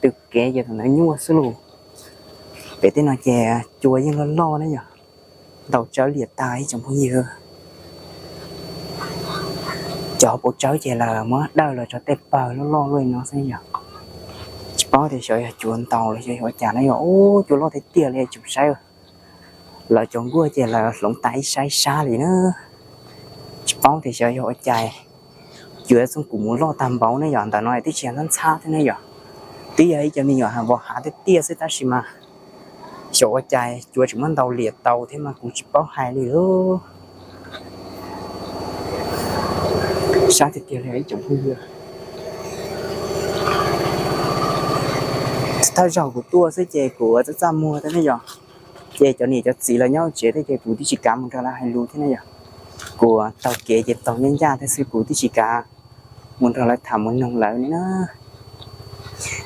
twg kev ces thaum ntawd nyuaj xwb lauj. Pem tej no ces cua yeej loj loj ne yom, ntaus tsawv liam tag ib tsoom phooj ywg. Cov hauv paus tsawb ces lawv muab dawj los tso tej pawg loj loj luaj li no xwb yom. Tsis paub tias xyov yog cua ntaus los xyov yog ua cas na yom. Ub, cua loj tiag tiag li tsoom saib. Lawv cov nkuaj ces lawv hloov tas ib sab ib sab li na. Tsis paub tias xyov yog ua cas cua txooj kuv mus loj tag npaum ne yom. Ntawm no twb tsis yog ntxhab ntxhab thiab ne yom, twb yog ib co me nyuam vos hav tiaj tiaj xwb tab sis mas xyov ua cas cua tseem muab ntaus liam tau thiab mas kuv tsis paub hais li lauj. Sab tiag tiag li ib tsoom phooj ywg. Thawj zaug kuv tuaj xwb ces kuv txaj txaj muag thiab ne yom. Ces cov niam cov txiv lawv nyob tsev thiab ces kuv twb tsis kav mus nrog lawv hais lus thiab ne yom. Kuv taug kev ces taug ncaj ncaj thiab xwb, kuv twb tsis kav mus nrog lawv tham mus noog lawv li na.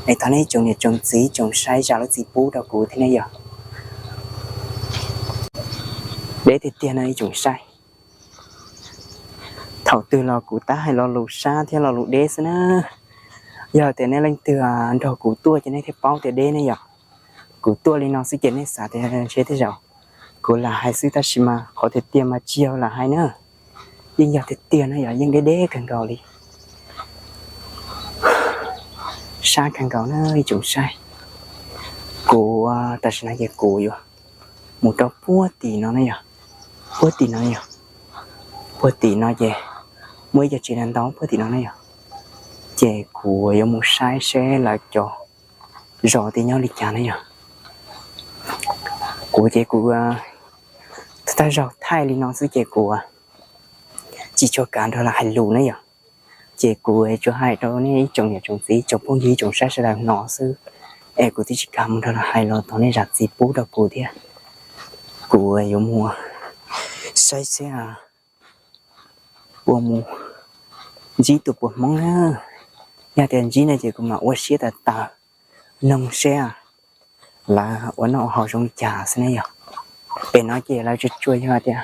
Es thov nej tsoom niam tsoom txiv tsoom saib zam lub txim pub rau kuv thiab ne yom. Deb tiag tiag no ib tsoom saib. Thaum twg los kuv tab hais lo lus sab thiab lo lus deb xwb na. Yog tias nej leej twg nrog kuv tuaj ces nej thiaj paub tias deb ne yom. Kuv tuaj li no xwb ces nej xav tias ntshe tej zaum kuv lam hais xwb tab sis mas qhov tiag tiag mas tsis yog lam hais na. Yeej yog tiag tiag na yom, yeej deb deb kawg nkaus li. Sab kawg nkaus na ib tsoom saib. Kuv tam sim no ces kuv yuav mus rau puag tim no na yom. Puag tim no yom. Puag tim no ces muaj ib co tsev ntau puag tim no na yom. Ces kuv yuav mus saib seb lawv cov zos tias nyob li cas na yom. Kuv ces kuv thawj zaug thaij li no xwb ces kuv tsis tshua kav nrog lawv hais lus na yom. Ces kuv tsuas hais rau nej ib tsoom niam tsoom txiv tsoom phooj ywg tsoom saib sawv daws hnov xwb, es kuv twb tsis kam mus nrog lawv hais los thov nej zam txim pub rau kuv thiab. Kuv yuav mus saib seb puas mus ntsib tus puas hmoob na. Yog tias ntsib no ces kuv mam ua siab tas tas noog seb lawv ua noj ua haus zoo li cas xwb ne yom. Pem no ces lawv tsuas tsuas yog tias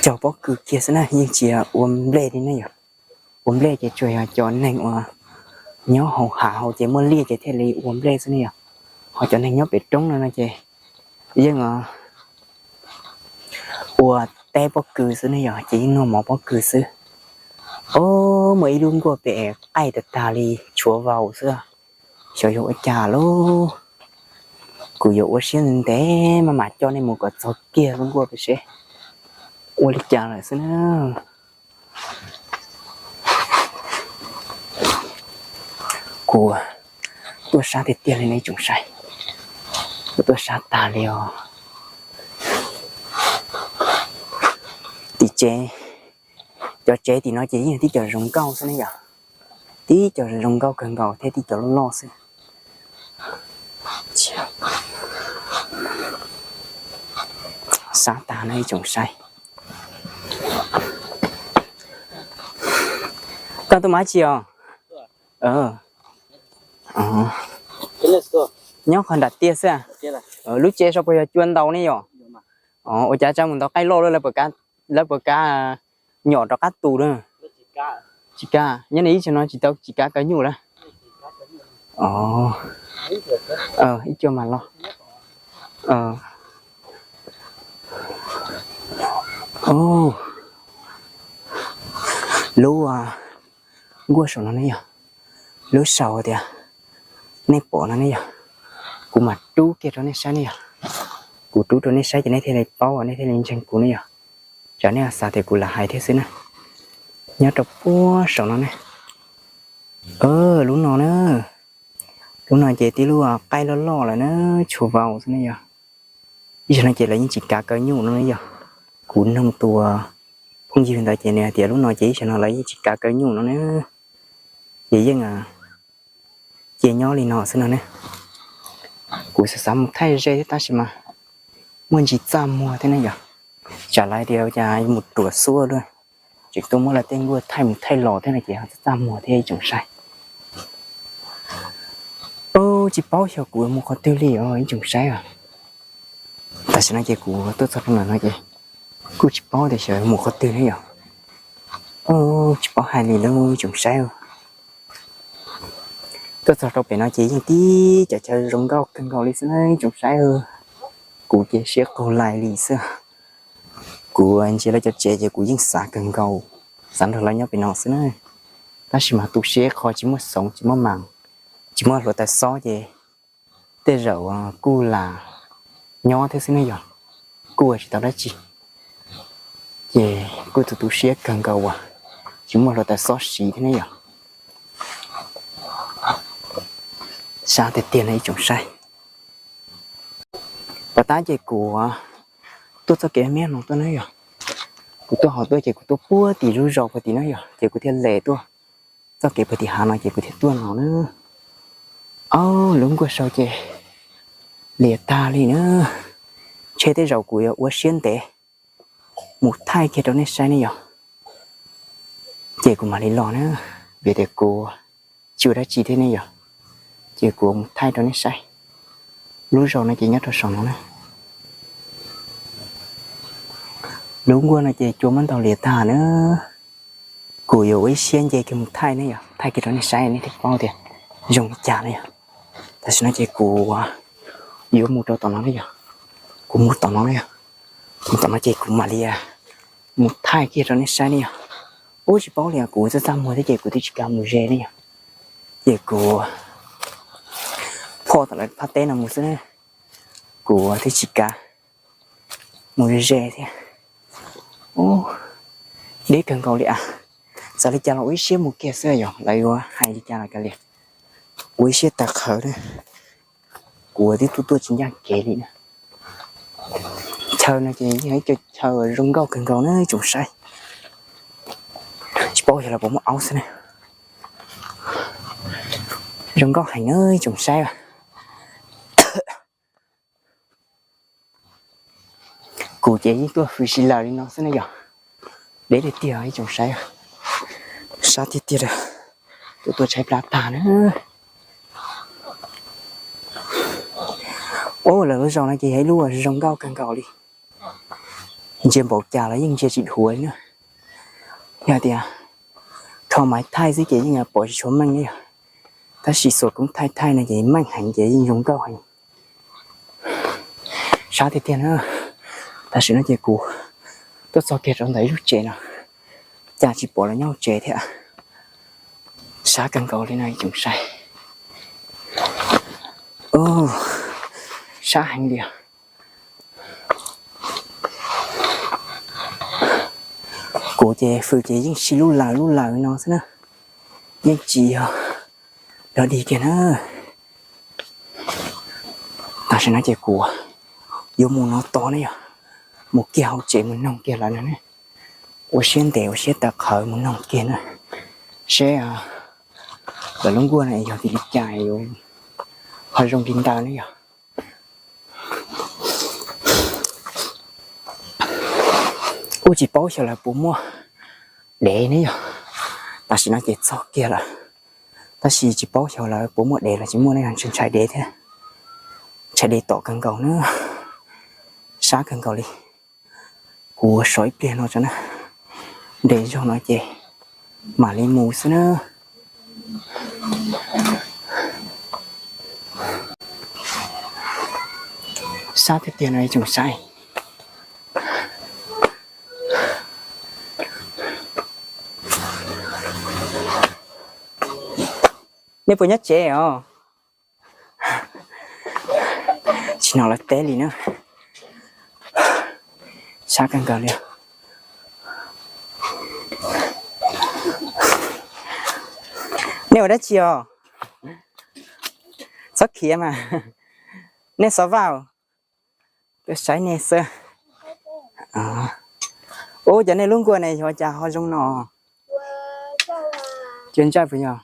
cog pob kws kiag xwb na, yeej tsis ua nplej li ne yom. Ua nplej ces tsuas yog cov neeg uas nyob hauv hav hauv ces muaj liaj ces thiaj li ua nplej xwb ne yom. Ho cov neeg nyob pem roob no no ces yeej ua teb pob kws xwb ne yom, ces yeej noj mov pob kws xwb. Os, muaj ib lub nkuaj pem qaij tas tas li tshuav vau xwb, xyov yog ua cas lauj. Kuv yuav ua siab ntev ntev maj mam coj nej mus kom txog kiag lub nkuaj pem seb ua li cas lawm xwb na. Kuv tuaj sab tiag tiag li nej tsoom saib, kuv tuaj sab tag li os. Tim tsev, cov tsev tim no ces yeej yog tib co zoo nkauj xwb ne yom, tib co zoo nkauj kawg nkaus thiab tib co loj loj xwb. Sab tag no ib tsoom saib. Koj tuaj mus dab tsi os? Nyob qhov nram tiaj xwb. Lub tsev saud puas yog cua ntaus ne yom? Ua cas tsa mus ntaus qaij loj lawv puas kav nyom rov qab tus na? Tsis kav, nyob ib tsoom no tsis tau tsis kav kav nyuj lawm. Ib co mas los. Lub nkuaj saum no ne yog, lub saum tias nej pom no ne yog, kuv mam rub kiag rau nej saib ne yog. Kuv rub rau nej saib ces nej thiaj li paub nej thiaj li ntseeg kuv ne yog. Tsam nej xav tias kuv lam hais thiab xwb na. Nyob rau puag saum no ne, lub no na, Lub no ces tib lub qaib loj loj lawm na, tshuav vau xwb ne yog. Ib zaug no ces lawv yeej tsis kav kaw nyuj no ne yog. Kuv noog tus phooj ywg ntawd ces nws hais tias lub no ces ib zaug no lawv yeej tsis kav kaw nyuj no ne, ces yeej cia nyob li no xwb no ne. Kuv xav xav mus thaij ze thiab tab sis mas muaj ntsis txaj muag thiab ne yog. Tsam lawv tias cas mus ruam xuab luaj, tseem tuaj muab lawv tej nkuaj thaij mus thaij los thiab no ces ho txaj txaj muag thiab ib tsoom saib. Tsis paub xyov kuv mus qhov twg li os ib tsoom saib os. Tam sim no ces kuv tuaj txog rau ntawm no ces kuj tsis paub tias xyov mus qhov twg ne yog. Tsis paub hais li lawm ib tsoom saib. Tuaj txog rau pem no ces yeej tib cov chaw zoo nkauj kawg nkaus li xwb na ib tsoom saib. Kuv ces siab qaug lais li xwb. Kuv ntsia lawv cov tsev ces kuv yeej xav kawg nkaus, xav nrog lawv nyob pem no xwb na. Tab sis mas tu siab qhov tsis muaj xoov tsis muaj mas, tsis muaj hluav taws xob ces tej zaum kuj lam nyob thiab xwb ne yog, kuj ua tsis tau dab tsi. Ces kuj tu tu siab kawg nkaus uas tsis muaj hluav taws xob siv thiab ne yog. Sab tiag tiag no ib tsoom saib. Pov tab ces kuv tuaj txoj kev miab no tuaj na yog. Kuv tuaj hauv tuaj ces kuv tuaj puag tim lub zos puag tim no yog ces kuv thiaj les tuaj txoj kev puag tim hav no ces kuv thiaj tuaj no na. Ob, lub nkuaj sau ces lias tag li na. Ntshe tej zaum kuv yuav ua siab ntev mus thaij kiag rau nej saib ne yog. Ces kuv mam li los na, vim tias kuv tsis ua dab tsi thiab ne yog. Ces kuv mus thaij rau nej saib. Lub zos no ces nyob rau saum no na. Lub nkuaj no ces cua muab ntaus lias tag na. Kuv yuav ua ib siab nce kiag mus thaij ne yog, thaij kiag rau nej saib nej thiaj paub tias zoo li cas ne yog. Tam sim no ces kuv yuav mus rau tom no ne yog. Kuv mus tom no ne yog. Mus tom no ces kuv mam li mus thaij kiag rau nej saib ne yog. Ub, tsis paub li os, kuv txaj txaj muag thiab ces kuv twb tsis kav mus ze ne yog. Ces kuv phoj tom lawv phab teb no mus xwb na. Kuv twb tsis kav mus ze ze thiab. Ub, deb kawg nkaus li as. Txawm li cas los ua ib siab mus kiag xwb yog, lawv yuav hais li cas los kav liam. Ua ib siab tawv qhawv na. Kuv twb tuaj tuaj tsis ncaj kev li na. Chaw no ces yog ib co chaw zoo nkauj kawg nkaus na ib tsoom saib. Tsis paub xyov lawv puas muaj aub xwb na. Zoo nkauj heev na ib tsoom saib. Kuv ces yeej tuaj hws si lawm li no xwb ne yog. Deb tiag tiag ib tsoom saib. Sab tiag tiag, tuaj tuaj tshaib plab tag na. Ub, lawv lub zos no ces yog ib lub zoo nkauj kawg nkaus li. Ntsia npaum cas los yeej ntsia tsis dhuav li na. Yog tias rho maiv thaij xwb ces yeej pom tsis tshua meej li yog, tab sis xuas koob thaij thaij no ces meej heev ces yeej zoo nkauj heev. Sab tiag tiag na. Tam sim no ces kuv tuaj txog kiag rau ntawm ib lub tsev no, cas tsis pom lawv nyob hauv tsev thiab. Sab kawg nkaus li no ib tsoom saib. Sab heev li os. Kuv ces hws ces yeej sib lub lawm lub lawm no xwb na, yeej tsis yog dog dig kiag na. Tam sim no ces kuv yuav mus no tod ne yog, mus kiag hauv tsev mus noog kiag lawv no ne. Ua siab ntev ua siab tawv qhawv mus noog kiag na, seb lawv lub nkuaj no yog vim li cas yuav ho zoo li ntawd ne yog. Kuj tsis paub xyov lawv puas muaj dev ne yog. Tam sim no ces txog kiag lawm, tab sis tsis paub xyov lawv puas muaj dev los tsis muaj ne, ntshai dev thiab. Ntshai dev tom kawg nkaus na, sab kawg nkaus li. Kuv so ib pliag no tso na, nres zog no ces mam li mus xwb na. Sab tiag tiag no ib tsoom saib. Nej puas nyob tsev os? Tsis hnov lawv teb li na. Sab kawg nkaus li. Nej ua dab tsi os? Txhob khiav mas. Nej xov vaj, tuaj saib nej xwb. Ub, cov nej lub nkuaj ne yog cas ho zoo no? Cua ntsawj puas yog?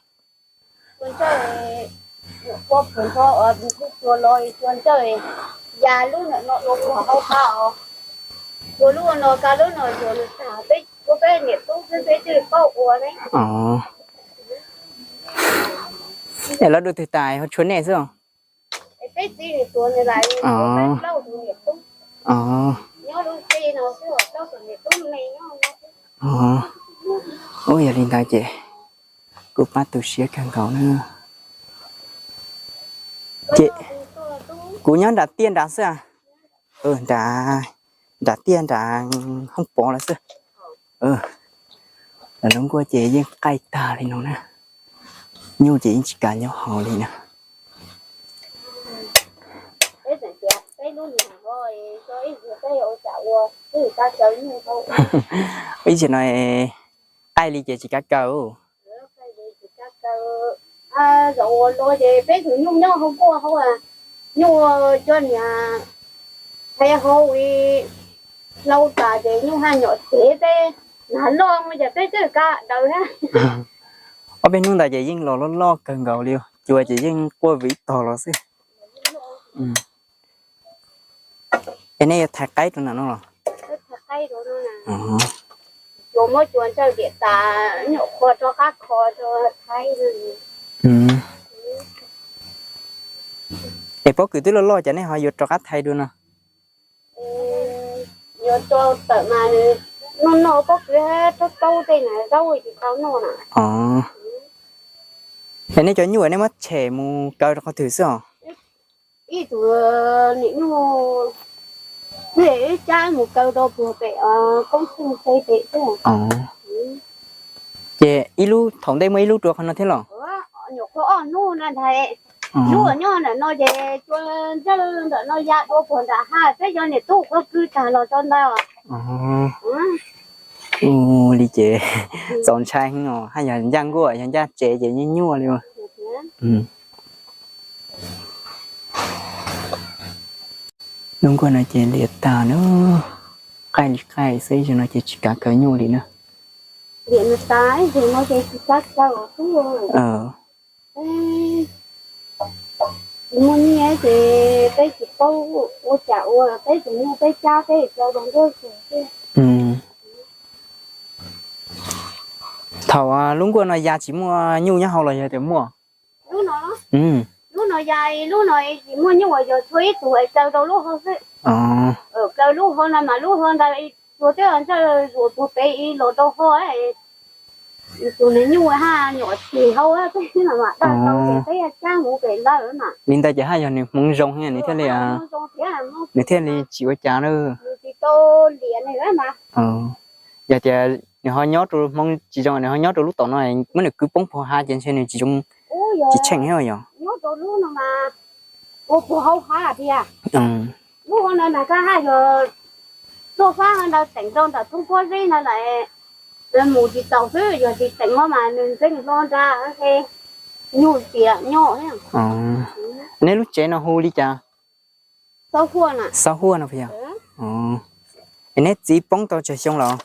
Es lawv dua twg tas ho tshuav nej xwb? Ub, yog li ntawd ces kuj pab tu siab kawg nkaus na. Ces kuv nyob nram tiaj nrad xwb. Nram, nram tiaj nram Hoob Pov lawm xwb. Lawv lub nkuaj ces yeej qaij tag li no na. Nyuj ces yeej tsis kav nyob hauv li na. Ib tsam no qaij li ces tsis kav kaw. Zaum uas los ces peb tus nyuj nyob hauv nkuaj hauv, nyuj cov niam hais hauv hlau tas ces nyuj haj nyom tev peb, nag loj mus ces peb twb kav daws thiab. Ob peb hnub ntawd ces yeej los loj loj kawg nkaus li, cua ces yeej quaj vim tog los xwb. Es nej yuav thaiv qaib rau nram no los? Es pob kws twb loj loj cas nej ho yuav rov qab thaiv dua no? Yuav tso tawm mas nws noj noj pob kws, taub taub tej na, zaub tsis tau noj na. Es nej cov nyuj nej muab tshem mus kaw rau qhov twg xwb os? Ib tug niam nyuj, ib cab mus kaw rau puag pem koob tsheej pem xwb. Ces ib lub, thaum ntej muaj ib lub rau qhov no thiab los? Nyuam qhuav ob hnub no ntag. Lub uas nyob ntawm no ces cua ntsawj ntawm no ya dua puag nram hav, peb cov niam tub qhov kwv tag los tso ntawd. Ua li ces txaus ntshai heev os, haj yog ncaj nkuaj yog ncaj tsev ces nyuaj nyuaj li. Lub nkuaj no ces liam tag na, qaij li qaij xwb, ib zaug no ces tsis kav kaw nyuj li na. Muaj nyiaj ces peb tsis paub ua cas ua, peb tus nyuj peb cab peb cab rau nruab zus xwb. Thaum lub nkuaj no ya tsis muaj nyuj nyob hauv los yog tias muaj? Lub no ya, lub no tsis muaj nyuj, yog tshuav ib tug es kaw rau lub hauv xwb. Kaw lub hauv no mas lub hauv ntawd tsuas twb ntsawj zuam puag pem ib los rau hauv. Tus nws nyuj haj nyom tsis hauv, peb mam mam dawj tau ces peb cab mus pem lawm na. Li ntawd ces haj yog nws hmoov zoo thiab nws thiaj li, nws thiaj li tsis ua cas na. Yog tias nws ho nyob rau hmoov tsis zoo, nws ho nyob rau lub tom no, muab nws kwv poob puag hav ces ntshe nws tsis zoo, tsis tsheej thiab yog? Lub hauv no mas kab haj yog tuaj fab ntawd teem rau ntawm thoob pob zeb no lawm, mus tsis taus xwb, yog tsis teem no mas nws ntxeev hlo nra, nyuj tsis nyob. Nej lub tsev no hu li cas? Xab Huaj no puas yog? Es neb txiv poob tau tsawg xyoo los?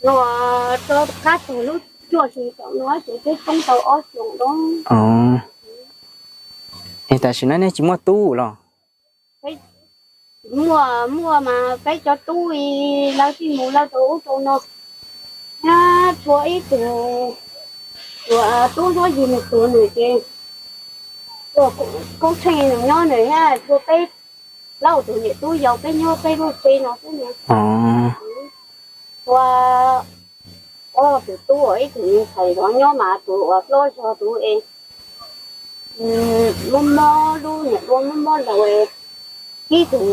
No rov qab txog lub cuaj xyoo saum no ces twb poob tau ob xyoos lawm. Es tam sim no nej tsis muaj tub los? Muaj, muaj mas peb cov tub lawv twb mus lawv rau ub rau no. Nyab tshuav ib tug, tub Suab Yig nws tuav nws ces, koob tsheej nws nyob nws thiab tshuav peb plaub tug niam tub yau peb nyob peb lub tsev no xwb na. Tshuav ob tug tub, ib tug ntxhais zov nyob mas tus uas hlob zog tus es mob mob lub niam dua mob mob laus, ib tug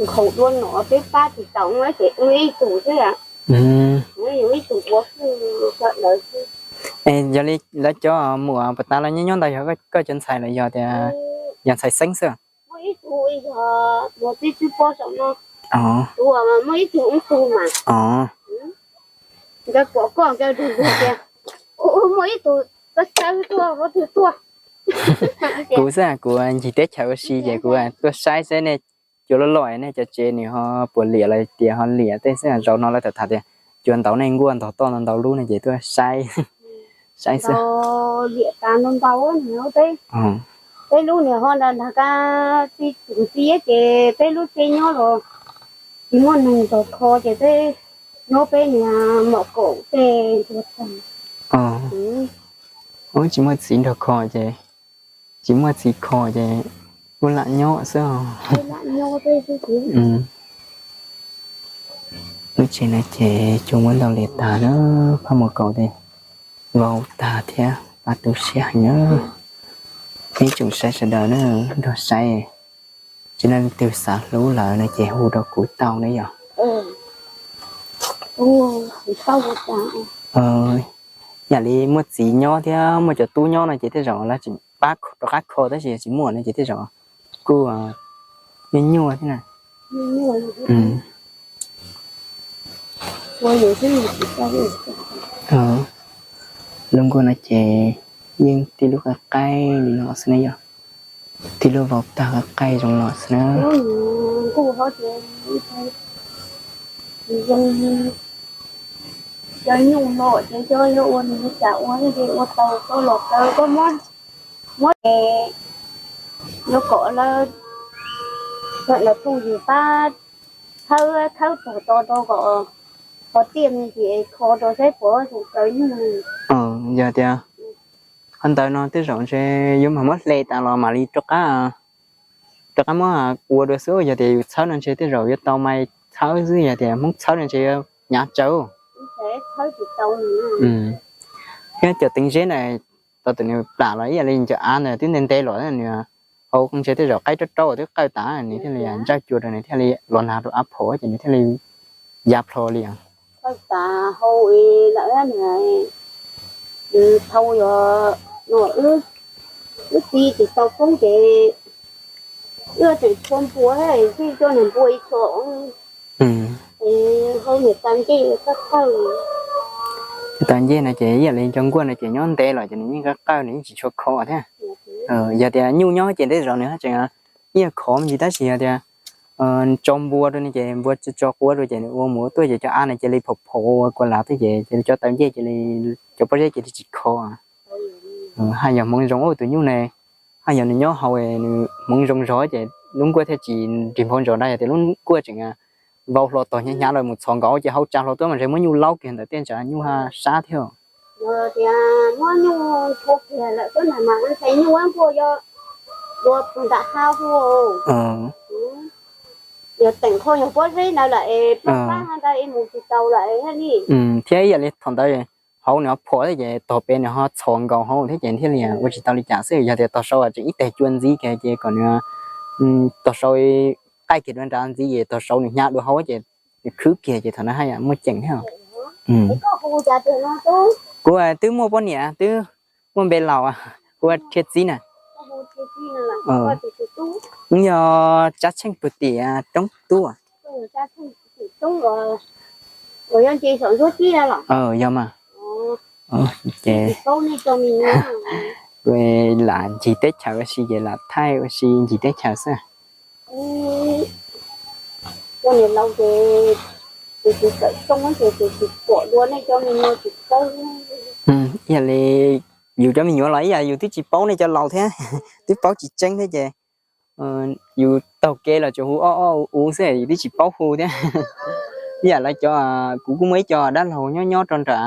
nkhaus dua no peb pab tsis tau ces ua ib tug xwb. Yus ib tug ua xwb sawv daws xwb. Yog li lawv cov muam puas tas lawv nyob nyob ntawd yog koj cov ntxhais los yog tias yog ntxhais Xeeb xwb? Muaj ib tug yog muam txiv tswv puag saum no, tus uas muaj ib tug ub tug mas. Nkawd pom koj nkawd rug rug tias, ua muaj ib tug Kuv xwb, kuv ncig teb chaws ua si ces kuv tuaj saib seb nej cua loj loj nej cov tsev nws ho puas liam los tias ho liam tej xwb. Zaum no lawv tham tham tias cua ntau nej nkuaj ntog toj ntau ntau lub no ces tuaj saib, saib xwb. Peb lub niag ho nrag nrag kab tib tug txiab ces peb lub tsev nyob los tsis muaj neeg nrog kho ces peb nyob peb niag mom kaum tej ntua tag. Tsis muaj txiv nrog kho ces, tsis muaj txiv kho ces kuj lam nyob xwb. Lub tsev no ces cua muab ntau li tag na, phaj mus kaum tej vau tag thiab pab tu siab heev na. Ib tsoom saib sawv daws na, nrog saib. Tsis leej twg xav hlub lawm no ces hu rau kuv tau na yom. Yam li muaj txiv nyob thiab muaj cov tub nyob no ces tej zaum lawv tseem pab rov qab kho tab sis tsis muaj no ces tej zaum kuj nyuaj nyuaj thiab na. Lub nkuaj no ces yeej tib lub qaij qaij li no xwb na yom. Tib lub vau tag qaij qaij zoo los xwb na. Cov nyuj no ces cov yog ua nws li cas ua ces ua tau koj los kaw koj muab, muab es yuav kom lawv, lawv phooj ywg pab khawb khawb tog to rau kom qhov tiaj me ntsis es kho rau saib puas zoo kaw nyuj. Yog tias qhov ntawd no tej zaum ntshe yuav mam muab hle tas los mam li rov qab, rov qab muab ua dua xwb. Yog tias yus txhawb no ntshe tej zaum yuav tau mas txhawb xwb, yog tias Hmoob txhawb no ntshe yuav hnyav tsawv. Thiab cov teev zeb na, tau tus nws plam los ib yam li cov av ntawd twb ntev ntev los nws hauv ntshe tej zaum qaib raub raub twb qawj tas nws thiaj li ntsaj cua rau nws thiaj li los nag rau av phom ces nws thiaj li ya plho li. Qawj tas hau lawm, nws thau yog no, wb txiv tsis tau poob ces wb tseem tshua npua thiab, tij coj niag npua ib tshua hau niam tas ncej qawj qawj. Tsis tas ncej no ces ib yam li cov nkuaj no ces nyob ntev los ces nws yeej qawj qawj nws yeej tsis tshua khov thiab. Yog tias nyuj nyob ces tej zaum nws tseem ib yam khov me ntsis tab sis yog tias tso npua rau no ces npua tso quav rau ces nws ua mus ua tuaj ces cov av no cia li phom phom ua kua lav tuaj ces cia li cov taw ncej cia li, cov pob zeb cia li tsis khov. Haj yog hmoov zoo ua tus nyuj ne, haj yog nws nyob hauv nws hmoov zoo zog ces lub nkuaj thiaj tsis nrig nphau ntsos ntag. Yog tias lub nkuaj tseem vau hlo tog hnyav hnyav los mus txhos nkaus ces hauv tsa hlo tuaj mas ntshe muab nyuj laub kiag ntawm tej ntsa nyuj haj sab thiab. Tias muab nyuj tua kiag lawm xwb na mas ntshe nyuj nkuaj yog dua pug nram hav hu. Yog teem qho yog pob zeb ntawd lawm es plab plab ntawd es mus tsis tau lawm thiab li. Thiab ib yam li thaum ntawd hauv nws ho phom thiab ces tog pem nws ho txhos nkaus hauv thiab ces thiaj li ua tsis tau li cas xwb. Yog tias tog saud tseem ib teg cua ntxiv kiag ces kom nws tog saud qaij kiag dua nrad ntxiv ces tog saud nws hnyav dua hauv ces nws khwb kiag ces thaum ntawd haj yam muaj ceem thiab. Kuv twb muaj poj niam twb muaj npe laus, kuv ua rhia txiv na. Yog Tsab Tsheej tus tim roob tub. Yog mas. Ces lam ncig teb chaws ua si ces lam thaij ua si ncig teb chaws xwb. Yog li yus cov me nyuam los ib yam yus twb tsis paub nej cov laus thiab, twb paub tsis tseeb thiab ces yus taug kev los tsuas hu ob ob u xwb, yus twb tsis paub hu thiab. Ib yam lawv cov, kuv kuj muaj ib co dab laug nyob nyob rau nram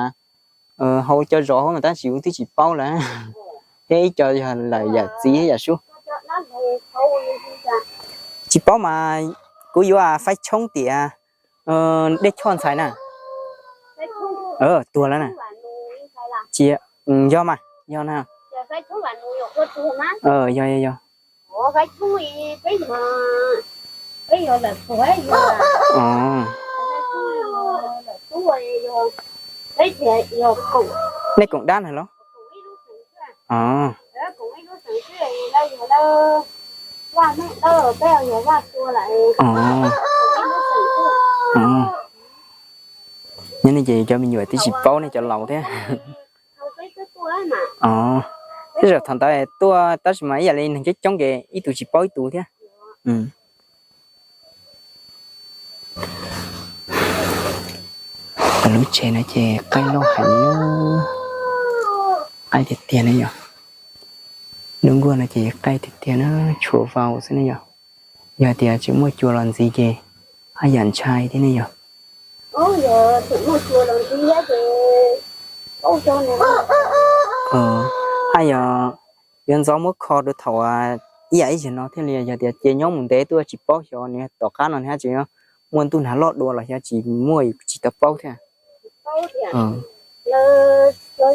hauv cov zos hauv no tab sis kuv twb tsis paub lawm, thiab ib co yog lawm yawm txiv thiab yawm sub. Tsis paub mas kuv yuav faib tshoob tias Dej Choj ntxhais na. Tuag lawm na. Tsis yog mas, yog na. Yog, yog, yog. Nej koom dab na los? Nyob ne ces cov me nyuam twb tsis paub nej cov laus thiab. Os, tej zaum thaum ntawd tuaj tab sis mas ib yam li neeg coob coob ces ib tug tsis paub ib tug thiab. Lub tsev no ces qaij loj heev, qaij tiag tiag na yom. Lub nkuaj no ces qaij tiag tiag na, tshuav vau xwb ne yom. Yog tias tsis muaj cua los ntxiv ces haj yam ntshai thiab ne yom. Haj yog yuav ntxov muab kho rau thaum ib yam ib zaug no thiaj li, yog tias ces nyob mus ntev tuaj tsis paub xyov nws tom qab no nws tsis muaj ntuj nag loj dua los xyov tsis muaj, tsis tau paub thiab. Yog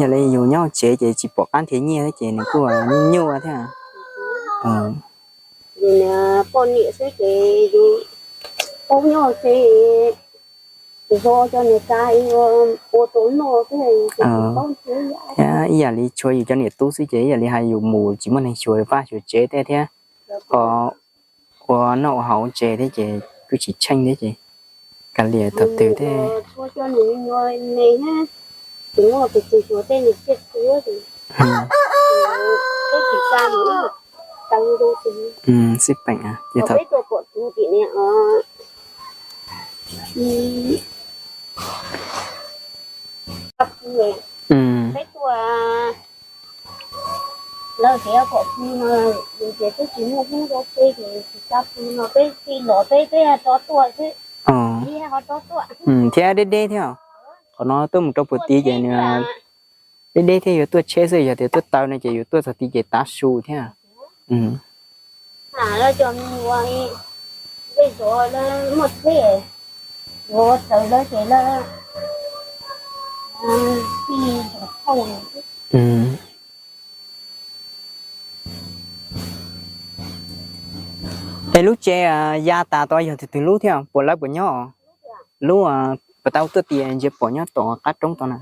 li yus nyob tsev ces tsis pom qab nrhiav nyiaj thiab ces nws kuj nyuaj thiab. Poj niam xwb ces yus paub nyob tsev, zoo cov niam txiv ua rau noj xwb, thiab ib yam li tshuav yus cov niam tub xwb ces ib yam li hais yus mus tsis muaj neeg xyuas vaj xyuas tsev tej thiab, ho ua noj ua haus tsev thiab ces kuj tsis tsheej thiab ces kav liam thaum twg thiab. Xij peem ces thaum thiab deb deb thiab, qhov no tuaj mus rau puag tid ces nws deb deb thiab yuav tuaj tsheb xwb, yog tias tuaj taw no ces yuav tuaj txog tid ces tav su thiab. Es lub tsev ya tas tod yog tus twg lub thiab, puas lawv puas nyob? Lub puas tau tuaj tias ntsia pom nyob tom qab roob tod na.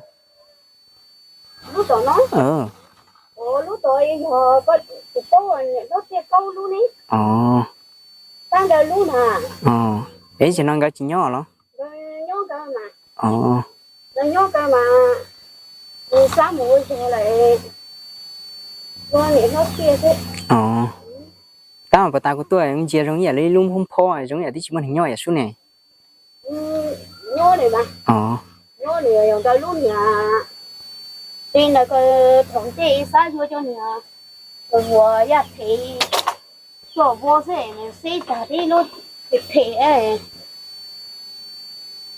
Es zaum no nkawd tsis nyob los? Tab mas puas tas kuv tuaj ntsia zoo ib yam li lub hoob phob zoo ib yam twb tsis muaj neeg nyob yam sub ne.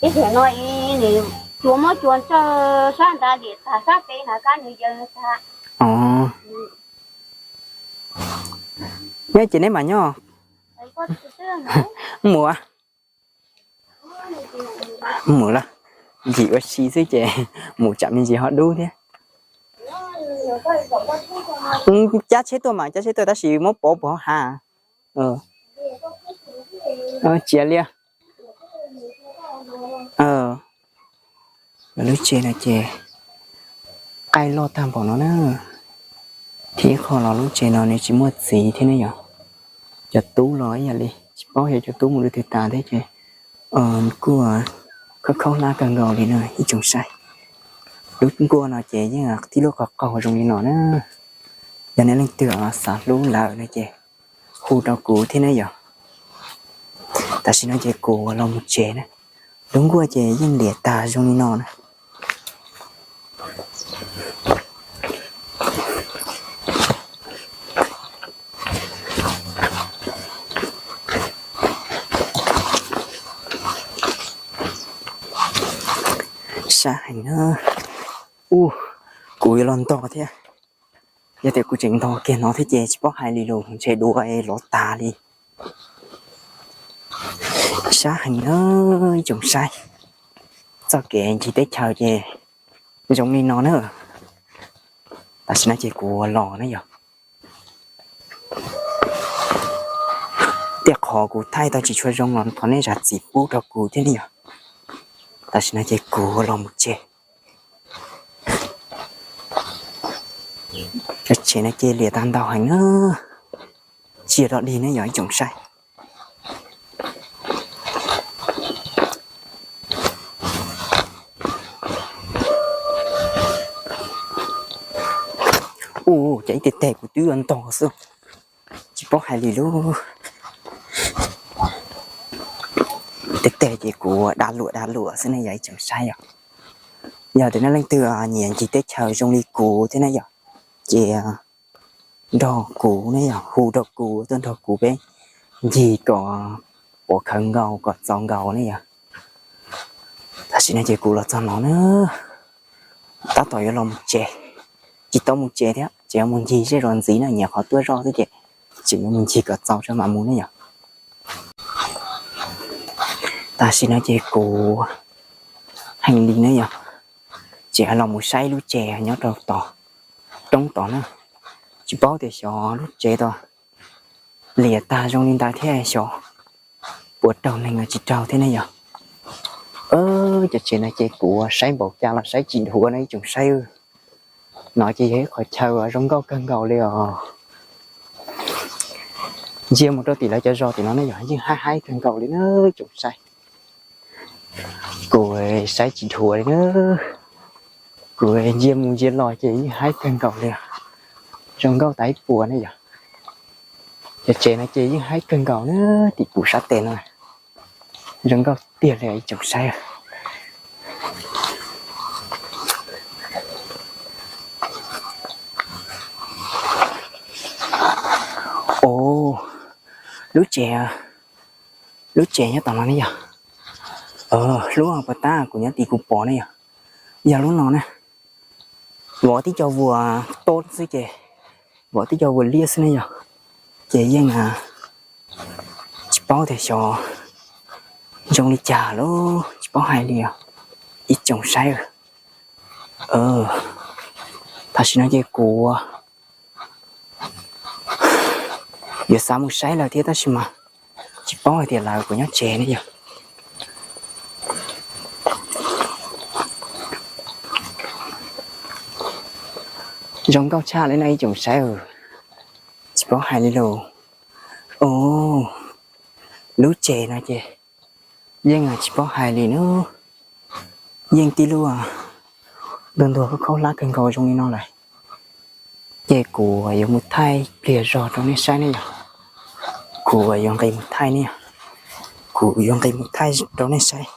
Ib txhia no nws cua muab cua ntsawj sab nrad liam tag sab pem na kab nws yaws tag. Nyob ces neb mam nyob. Mus, mus lawm, ncig ua si xwb ces mus tsam me ntsis ho dub thiab. Cab tsheb tuaj mas cab tsheb tuaj tab sis muab pov puag hauv hav. Tsis ua li. Lub tsev no ces qaij loj tag npaum no na. Thiab ib qho los lub tsev no nws tsis muaj txiv thiab ne yom. Cov tub los ib yam li tsis paub xyov cov tub mus rau twg tas thiab ces kuj khaub khaub hlab kawg nkaus li no ib tsoom saib. Lub nkuaj no ces yeej tib lub qhov qaug zoo li no na. Yog nej leej twg xav hlub lawm no ces hu rau kuv thiab ne yom. Tam sim no ces kuv los mus tsev na. Lub nkuaj ces yeej liam tag zoo li no na. Sab heev na. Ub, kuv yuav los ntog thiab. Yog tias kuv tseem ntog kiag no thiab ces tsis paub hais li lus ntshe dua lov tas li. Sab heev na ib tsoom saib. Txoj kev ncig teb chaws ces zoo li no na. Tam sim no ces kuv los na yog. Tej qhov kuv thaij tau tsis tshua zoo los thov nej zam txim pub rau kuv thiab ne yog. Tam sim no ces kuv los mus tsev. Tsev no ces liam tag ntau heev na, tsis yog dog dig ne yog ib tsoom saib. Ua cas ib teg teg kuv twb ntog xwb, tsis paub hais li lub. Teg teg ces kuv da luam da luam xwb ne yog ib tsoom saib yom. Yog tias nej leej twg nyiam ncig teb chaws zoo li kuv thiab ne yom, ces nrog kuv ne yom, hu rau kuv tuaj nrog kuv peb ncig kom puas khawv nkaus kom txaus nkaus ne yom. Tam sim no ces kuv los txog no na, tab tom yuav los mus tsev, tsis tau mus tsev thiab ces yuav mus ncig zej zos ntxiv na, nyiam qhov tuaj zoj xwb ces tseem yuav mus ncig kom txaus tso mam mus ne yom. Tam sim no ces kuv heev li ne yom, ces los mus saib lub tsev nyob rau tom roob tod na. Tsis paub tias xyov lub tsev tod liam tag zoo li ntawd thiab xyov puas raug neeg los tsis raug thiab ne yom. Cov tsev no ces kuv saib npaum cas los saib tsis dhuav no ib tsoom saib. No ces yog ib qhov chaw uas zoo nkauj kawg nkaus li os. Ntsia mus rau tim lawv cov zos tim no ne yog yeej haib haib kawg nkaus li na tsoom saib. Kuv saib tsis dhuav li na, kuv ntsia mus ntsia los ces yeej haib kawg nkaus li, zoo nkauj tas ib puas ne yom. Cov tsev no ces yeej haib kawg nkaus na, tim kuv sab tes no zoo nkauj tiag li ib tsoom saib. Os, lub tsev, lub tsev nyob tom no ne yog, hlub puas tab kuv nyob tim kuv pom ne yog, yog lub no na. Vov tib co vuas tob xwb ces, vov tib co vuas liab xwb ne yog, ces yeej tsis paub tias xyov zoo li cas lawm tsis paub hais li os ib tsoom saib. Tam sim no ces kuv yuav xav mus saib lawm thiab tab sis mas tsis paub hais tias lawv puas nyob tsev ne yog. Zoo nkauj tshaj li no ib tsoom saib, tsis paub hais li lawm. Os, lub tsev no ces yeej tsis paub hais li na, yeej tib lub ntuag ntuag khaub khaub hlab kawg nkaus zoo li no lawm. Ces kuv yuav mus thaij pliag zog rau nej saib ne yog, kuv yuav nqis mus thaij ne yog, kuv yuav nqis mus thaij rau nej saib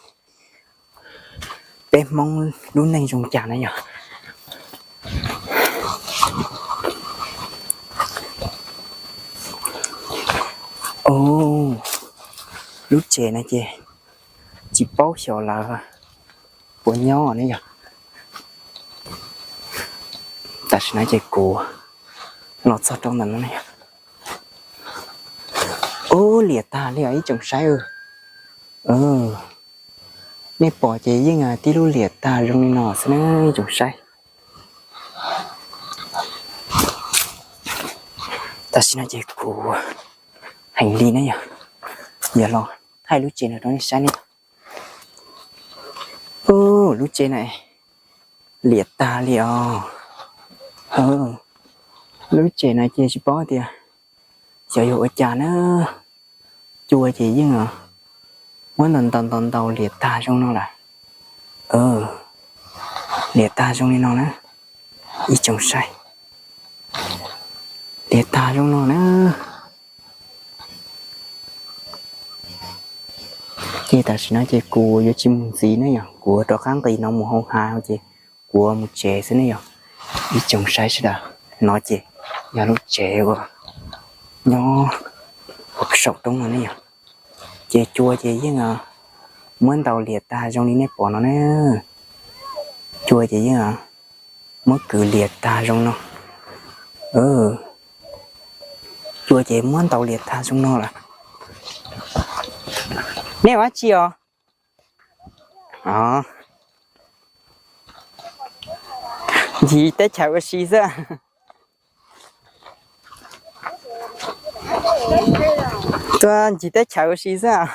peb Hmoob lub neej zoo cas na yog. Os, lub tsev no ces tsis paub xyov lawv puas nyob ne yog. Tam sim no ces kuv los txog rau ntawm no ne yog. Ub, liam tag li os ib tsoom saib. Nej pom ces yeej tib lub liam tag zoo li no xwb na ib tsoom saib. Tam sim no ces kuv heev li ne yog, yog los thaij lub tsev no rau nej saib ne. Lub tsev na, liam tag li os. Lub tsev na ces tsis paub tias xyov yuav ua cas na. Cua ces yeej muab ntaus ntaus ntaus ntaus liam tag zoo no lawm. Liam tag zoo li no na, ib tsoom saib, liam tag zoo no na. Ces tam sim no ces kuv yuav tsis mus ntxiv ne yog, kuv rov qab nqis no mus hauv hav ces kuv mus tsev xwb ne yog. Ib tsoom saib sawv daws, no ces yog lub tsev uas nyob saum roob no ne yog. Ces cua ces yeej muab ntaus liam tag zoo li nej pom no na. Cua ces yeej muab kwv liam tag zoo no. Cua ces muab ntaus liam tag zoo no lawm. Nej ua dab tsi os? Ncig teb chaws ua si xwb. Tuaj ncig teb chaws ua si xwb.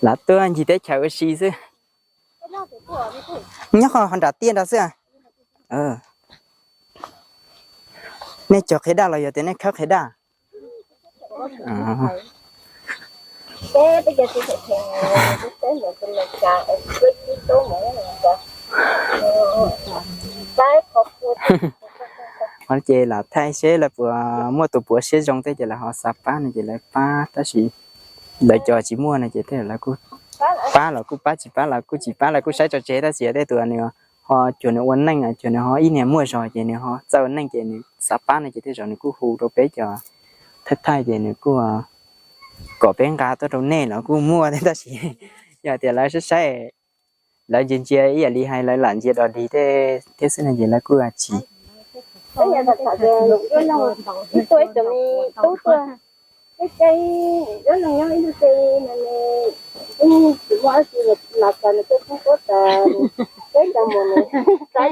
Lawv tuaj ncig teb chaws ua si xwb. Nyob qhov nram tiaj nrad xwb. Nej cog qhiav daj los yog tias nej khawb qhiav daj? Ces lam thaij seb lawv puas muaj tus puav siab zoo thiab ces lawv ho xav pab no ces lawv pab, tab sis lawv cov tsis muaj no ces tej zaum lawv kuj pab los kuj pab, tsis pab los kuj tsis pab, lawv kuj saib tso tseg tab sis tej tus nws ho cuag nws ua neej, cuag nws ho ib niag muaj zog ces nws ho txawj ua neej ces nws xav pab no ces tej zaum nws kuj hu rau peb cov thaij thaij ces nws kuj kom peb nqa tuaj rau nej los kuj muaj thiab tab sis yog tias lawv saib saib, lawv ntsia ntsia ib yam li hais lawv lam ntsia dog dig thiab xwb no ces lawv kuj tsis. Ib tug me tub tuaj, peb caij nyob ib tug tsev no, tsis muaj dab tsi, los txog nws tuaj thoob kob tas, peb cov mus nws xav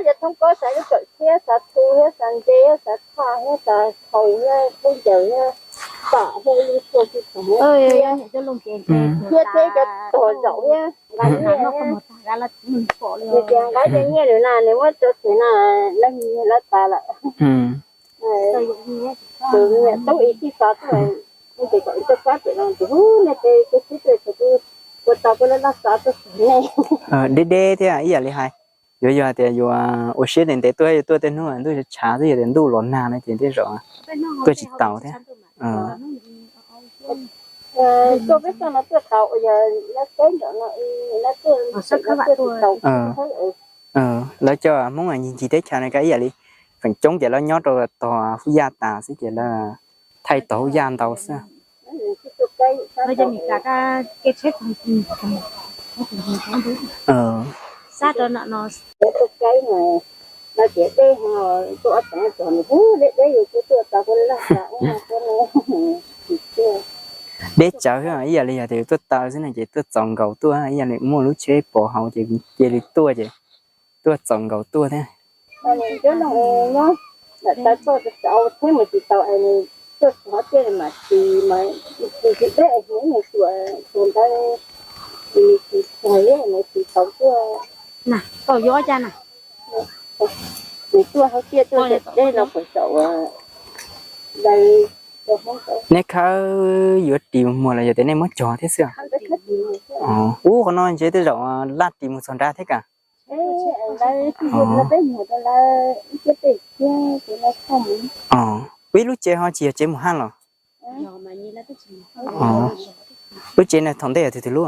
yog thoob kob, xav lub kawm thiab xav thu thiab xav ntse thiab xav tshaj thiab xav khau thiab khaub ncaws thiab pam thiab ib lub tshuaj tsis txog thiab. Thiab thiab cov tuag zaum thiab nqa nyiaj thiab. Nws tias nqa cov nyiaj lawm na, nws muab tso xwm na, leej niag lawv tas lawm. Tus niam tub ib txij xav tuaj, ces kom ib txoj kab pem no ces hu nej tej tej xib tuaj ces kuv ua tau kuv laj laj xav tuaj xwm nej. Deb deb thiab ib yam li hais, yuav yog tias yuav ua siab ntev ntev tuaj, yuav tuaj tej hnub ntuj tshav xwb, yog tias ntuj los nag no ces tej zaum tuaj tsis taus thiab. Tuaj peb xyoo no tuaj tau, yog lawv teb nram no, lawv tuaj tsis tau. Lawv cov Hmoob ncig ncig teb chaws no ib yam li feem coob ces lawv nyob rau tog hub yaj tas xwb ces lawv thaij tog hub yaj ntau xwb. Deb tsawv ib yam li yog tias tuaj taw xwb no ces tuaj txaus nkaus tuaj, ib yam li muaj lub tsheb pov hauv ces cia li tuaj ces tuaj txaus nkaus tuaj thiab. Neb khawb yuav ris muag los yog tias nej muab cog thiab xwb? Ub, qhov no ntshe tej zaum laj ris mus txog nrad thiab ka. Ib lub tsev ho tsis yog tsev mus haj los? Lub tsev no thaum ntej yog twg twg lub?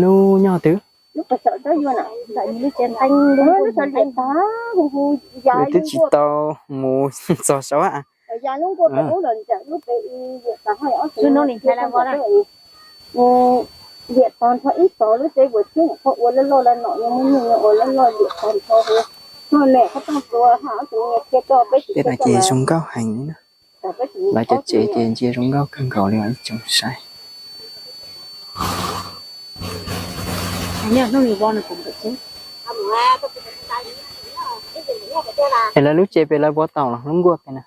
Lub nyob twg? Twb tsis tau mus txog saud. Tej no ces zoo nkauj heev li na. Lawv cov tsev ces ntsia zoo nkauj kawg nkaus li ib tsoom saib. Es lawv lub tsev pem lawv puav tau los lub nkuaj pem na?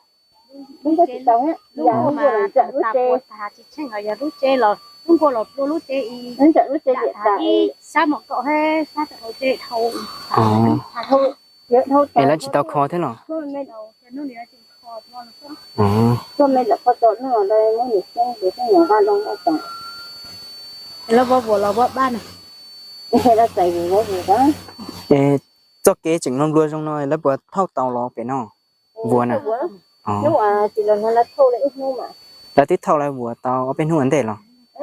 Es lawv tsis tau kho thiab los? Es txoj kev tseem nplua nplua zoo no lawv puas thauj tau los pem no? Vuas na? Lawv twb thauj lawv vuas tau ob peb hnub ua ntej los? Lub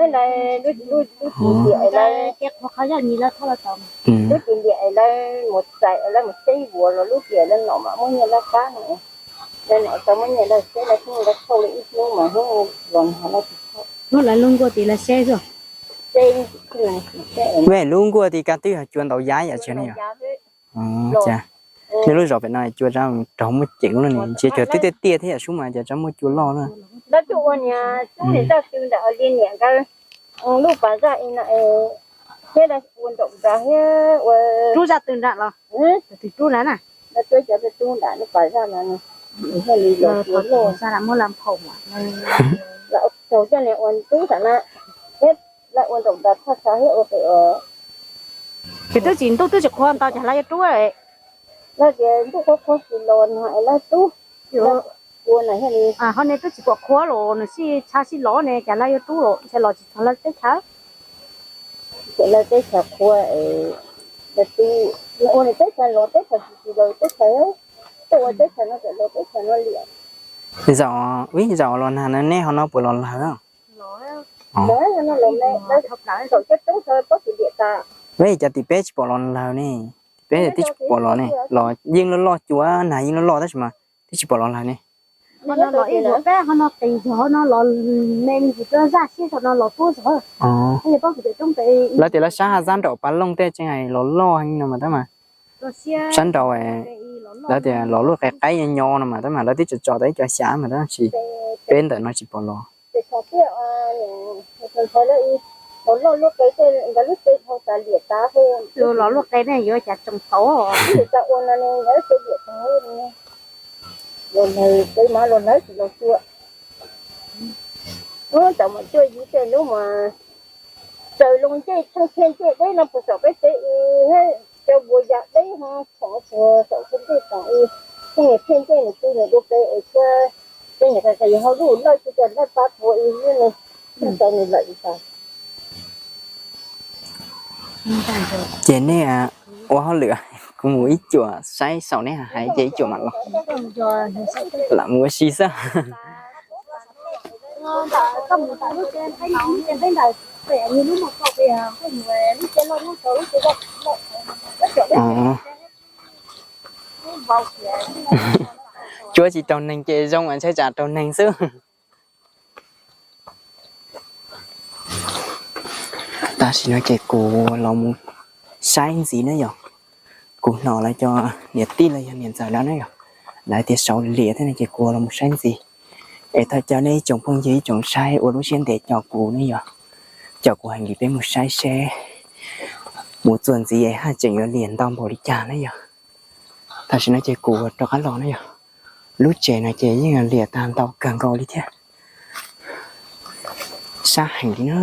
nkuaj tid lawv seb xwb. Lub nkuaj tid kab twb yog cua ntaus yav yam tsi ne yom? Cas nej lub zos pem no cua raug muaj ceem ua luaj ne, ntshe cua twb tiaj tiaj thiab yam sub mas cas raug muaj cua loj na. Lawv tuaj ua niam tub niam zaj tw nram li niam nkawd lub pas zaj no, thiab ua nraum nrad thiab ua rub zaj tw nram los, twg rub nrad na? Lawv tuaj cov tw rub nram lub pas zaj no, thiaj li los cua loj. Muab la phom, lawv raug coj niam ua tub tam na, thiab Lawv ua nraum nrad thaj tsam thiab ua pem os. Ces twb tsis ntuj twb tsis qhuav ntau ces lawv yuav rub. Lawv tias ntuj qhuav qhuav tsis los no es lawv rub. Ua na thiaj li, ho nej twb tsis pom qhuav los nws sib tshav sib lov ne cas lawv yuav rub los ntshe los tsis txog lawv teb chaws. Ces lawv teb chaws qhuav, lawv rub, ua nws teb chaws los teb chaws tsis tsis los teb chaws, tuaj ua teb chaws no kom los teb chaws no liam. Zaum, ib zaum los nag no neb ho no puas los lawg? Peb cov tim peb tsis pom los lawg ne, tim peb twb tsis pom los ne, los yeej loj loj cua, nag yeej loj loj tab sis mas twb tsis pom los lawg ne. Lawv tias lawv sab Haj Zab nraum Pas Looj tej tseem hais los loj heev no mas tab mas sab nraud lawv tias los luaj qe qaib nyo nyo no mas tab mas lawv twb tso tau ib co xyav mas tab sis peb ntawm no tsis pom los. Los luaj qe ne yuav cas tsoos tau. Los lawg peb mas los lawg tsis los xyuas. Ub, tam mam cuaj yim tej hnub mas tsaws loo ncej tsheej tsheej ncej deb no puag saum peb tsev es cov npua ya deb ho phom puag saum tsev ncej tom es, tsheej niam tsheej ncej nws pw nws dua pem es thiab, tej niam tais yog ho lub lawj tsis cov lawj pab puag es nws, tau nws lawm tas. Ces nej ua hauj lwm, kuv mus ib cuam saib saum neb hais ces ib cuam mam los. Lam mus ua si xwb. Cuab tsis raug neeg ces zoo mas ntshai tsam raug neeg xwb. Tam sim no ces kuv los mus saib ntxiv na yom. Kuv hnov lawv cov niam tij los yog niam ntxawm lawv na yom, lawv tias saud liam thiab no ces kuv los mus saib ntxiv. Es thov caw nej ib tsoom phooj ywg ib tsoom saib ua lub siab ntev caum kuv ne yom, caum kuv heev li peb mus saib seb mus txuas ntxiv es haj tseem yuav liam ntau npaum li cas na yom. Tam sim no ces kuv rov qab los na yom. Lub tsev no ces yeej liam tag ntau kawg nkaus li thiab. Sab heev li na.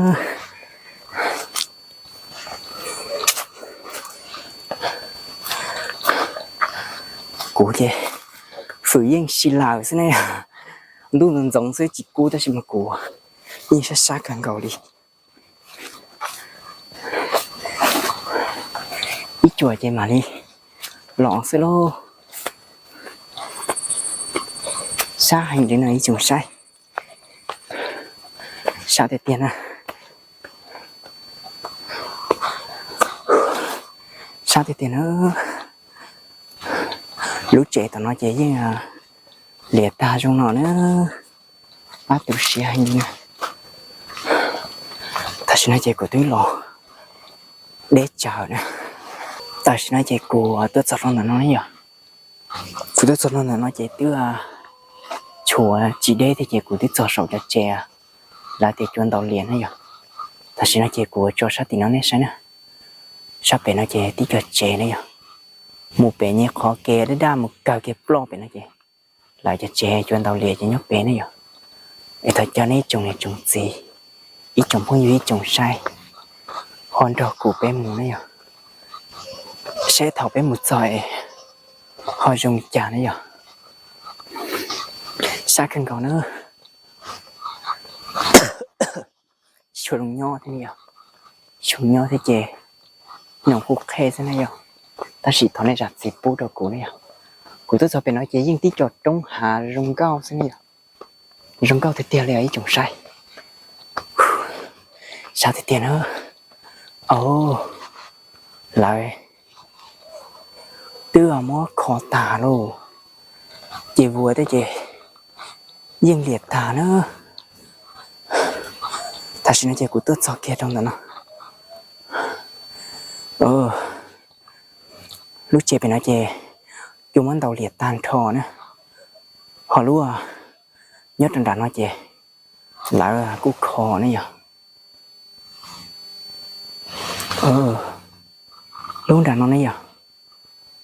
Kuv ces fwm yeej si lawm xwb ne. Ntuj ntxoov ntxoov xwb tsis kub tab sis mas kuv yeej sab sab kawg nkaus li. Ib cuam ces mam li los xwb lauj. Sab heev li no ib tsoom saib. Sab tiag tiag na. Sab tiag tiag na. Lub tsev tom no ces yeej liam tag zoo no na. Pab tu siab heev li na. Tam sim no ces kuv twb los deb tsawv na. Tam sim no ces kuv tuaj txog rau ntawm no ne yom. Kuv tuaj txog rau ntawm no ces twb tshuav tsis deb thiab ces kuv twb txog saum cov tsev lawv tias cua ntaus liam na yom. Tam sim no ces kuv tso sab tim no nej saib na. Sab pem no ces tib co tsev na yom. Mus pem nyuag qhov kev daj daj mus kawg kiag ploj pem no ces lawv cov tsev cua ntaus liam ces nyob pem ne yom. Es thov caw nej ib tsoom niam tsoom txiv, ib tsoom phooj ywg ib tsoom saib ho nrog kuv peb mus na yom, seb thaum peb mus txog es ho zoo li cas na yom. Sab kawg nkaus na. Tsis tshua zoo nyob thiab ne yom. Tsis tshua zoo nyob thiab ces nyob kuj qheb xwb ne yom. Tab sis thov nej zam txim pub rau kuv ne yom. Kuv tuaj txog pem no ces yeej tib co roob hav zoo nkauj xwb ne yom. Zoo nkauj tiag tiag li ib tsoom saib. Sab tiag tiag na. Au, lawv twb muab kho tag lauj. Ces vuas tej ces yeej liam tag na. Tam sim no ces kuv tuaj txog kiag rau ntawm no. Lub tsev pem no ces cua muab ntaus liam tag nrho na. Ho lub nyob rau nram no ces lawv kuj kho ne yom. Lub nram no ne yom.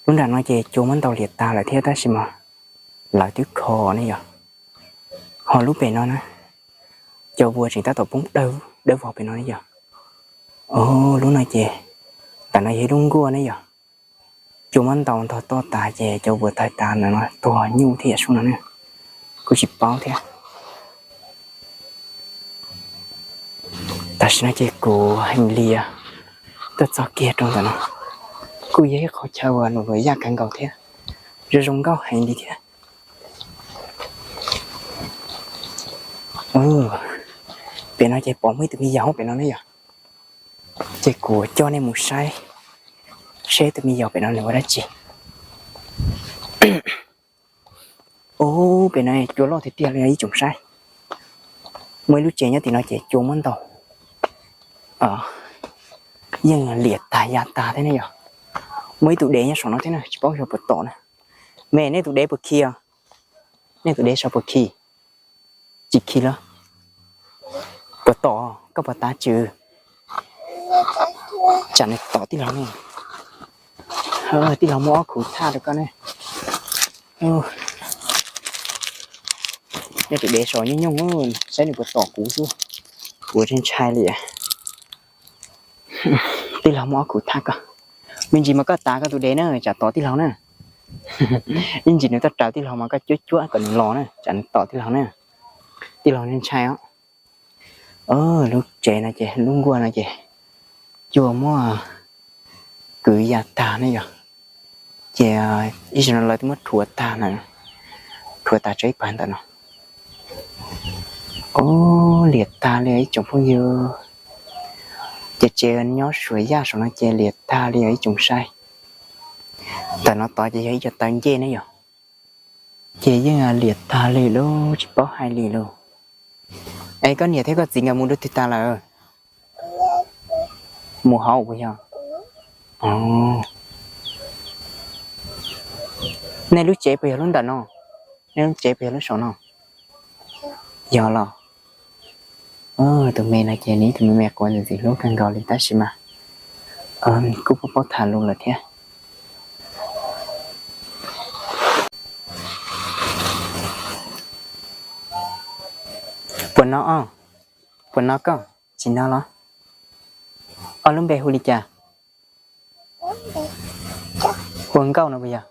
Lub nram no ces cua muab ntaus liam tag lawm thiab tab sis mas lawv twb kho ne yom. Ho lub pem no na, cov vuas tseem tab tom poob dawb vog pem no ne yom. Au, lub no ces, ntawm no yog ib lub nkuaj ne yom. Cua muab ntaus ntog toj tas ces cov vuas tawg tas ntawm no tuag nyuj thiab yam sub no ne. Kuj tsis paub thiab. Tam sim no ces kuv heev li tuaj txog kiag rau ntawm no. Kuj yog ib qhov chaw uas nws yaj kawg nkaus thiab, zoo zoo nkauj heev li thiab. Pem no ces pom muaj ib tug me yau pem no ne yom. Ces kuv coj nej mus saib seb tus me yau pem no nws ua dab tsi. Au, pem no cua loj tiag tiag li ib tsoom saib. Muaj ib lub tsev nyob tim no ces cua muab ntaus yeej liam tag ya tag thiab ne yom. Muaj ib tug dev nyob saum no thiab na, tsis paub xyov puas tom na. Me, nej tus dev puas khi os? Nej tus dev saud puas khi? Tsis khi los? Puas tom? Koj puas tav tswm? Tsam nws tom tij laug ne. Tij laug muab ob khuv thaj rau koj ne. Nej tus dev saud nyooj nyooj, saib nws puas tom kuv xwb. Kuv ntshai li. Tij laug muab ob khuv thaj koj. Me ntsis mas koj tav koj tus dev na, tsam tom tij laug na. Ib ntsis nws tuaj raws tij laug mas koj cuab cuab kom nws los na, tsam nws tom tij laug na. Tij laug ntshai os. Lub tsev no ces, lub nkuaj no ces cua muab kwv ya tag ne yom. Ces ib zaug no lawv twb muab rhuav tag na, rhuav tag tso ib pawg ntawm no. Au, liam tag li ib tsoom phooj ywg. Ces tsev nyob suav yaj saum no ces liam tag li os ib tsoom saib. Ntawm no tod ces yog ib co taw ncej ne yom. Ces yeej liam tag li lauj, tsis paub hais li lauj. Es koj niam thiab koj txiv nkawd mus dua twg tas lawm? Mus hauv puas yog? Nej lub tsev puas yog lub ntawm no? Nej lub tsev puas yog lub saum no? Yog los. Tus me no ces nws ib tug me me quav ntxim ntxim hlub kawg nkaus li tab sis mas kuj paub paub tham lus lawm thiab. Puas no os? Puas no koj? Tsis no los? Ob lub npe hu li cas? Puas nkauj no puas yog?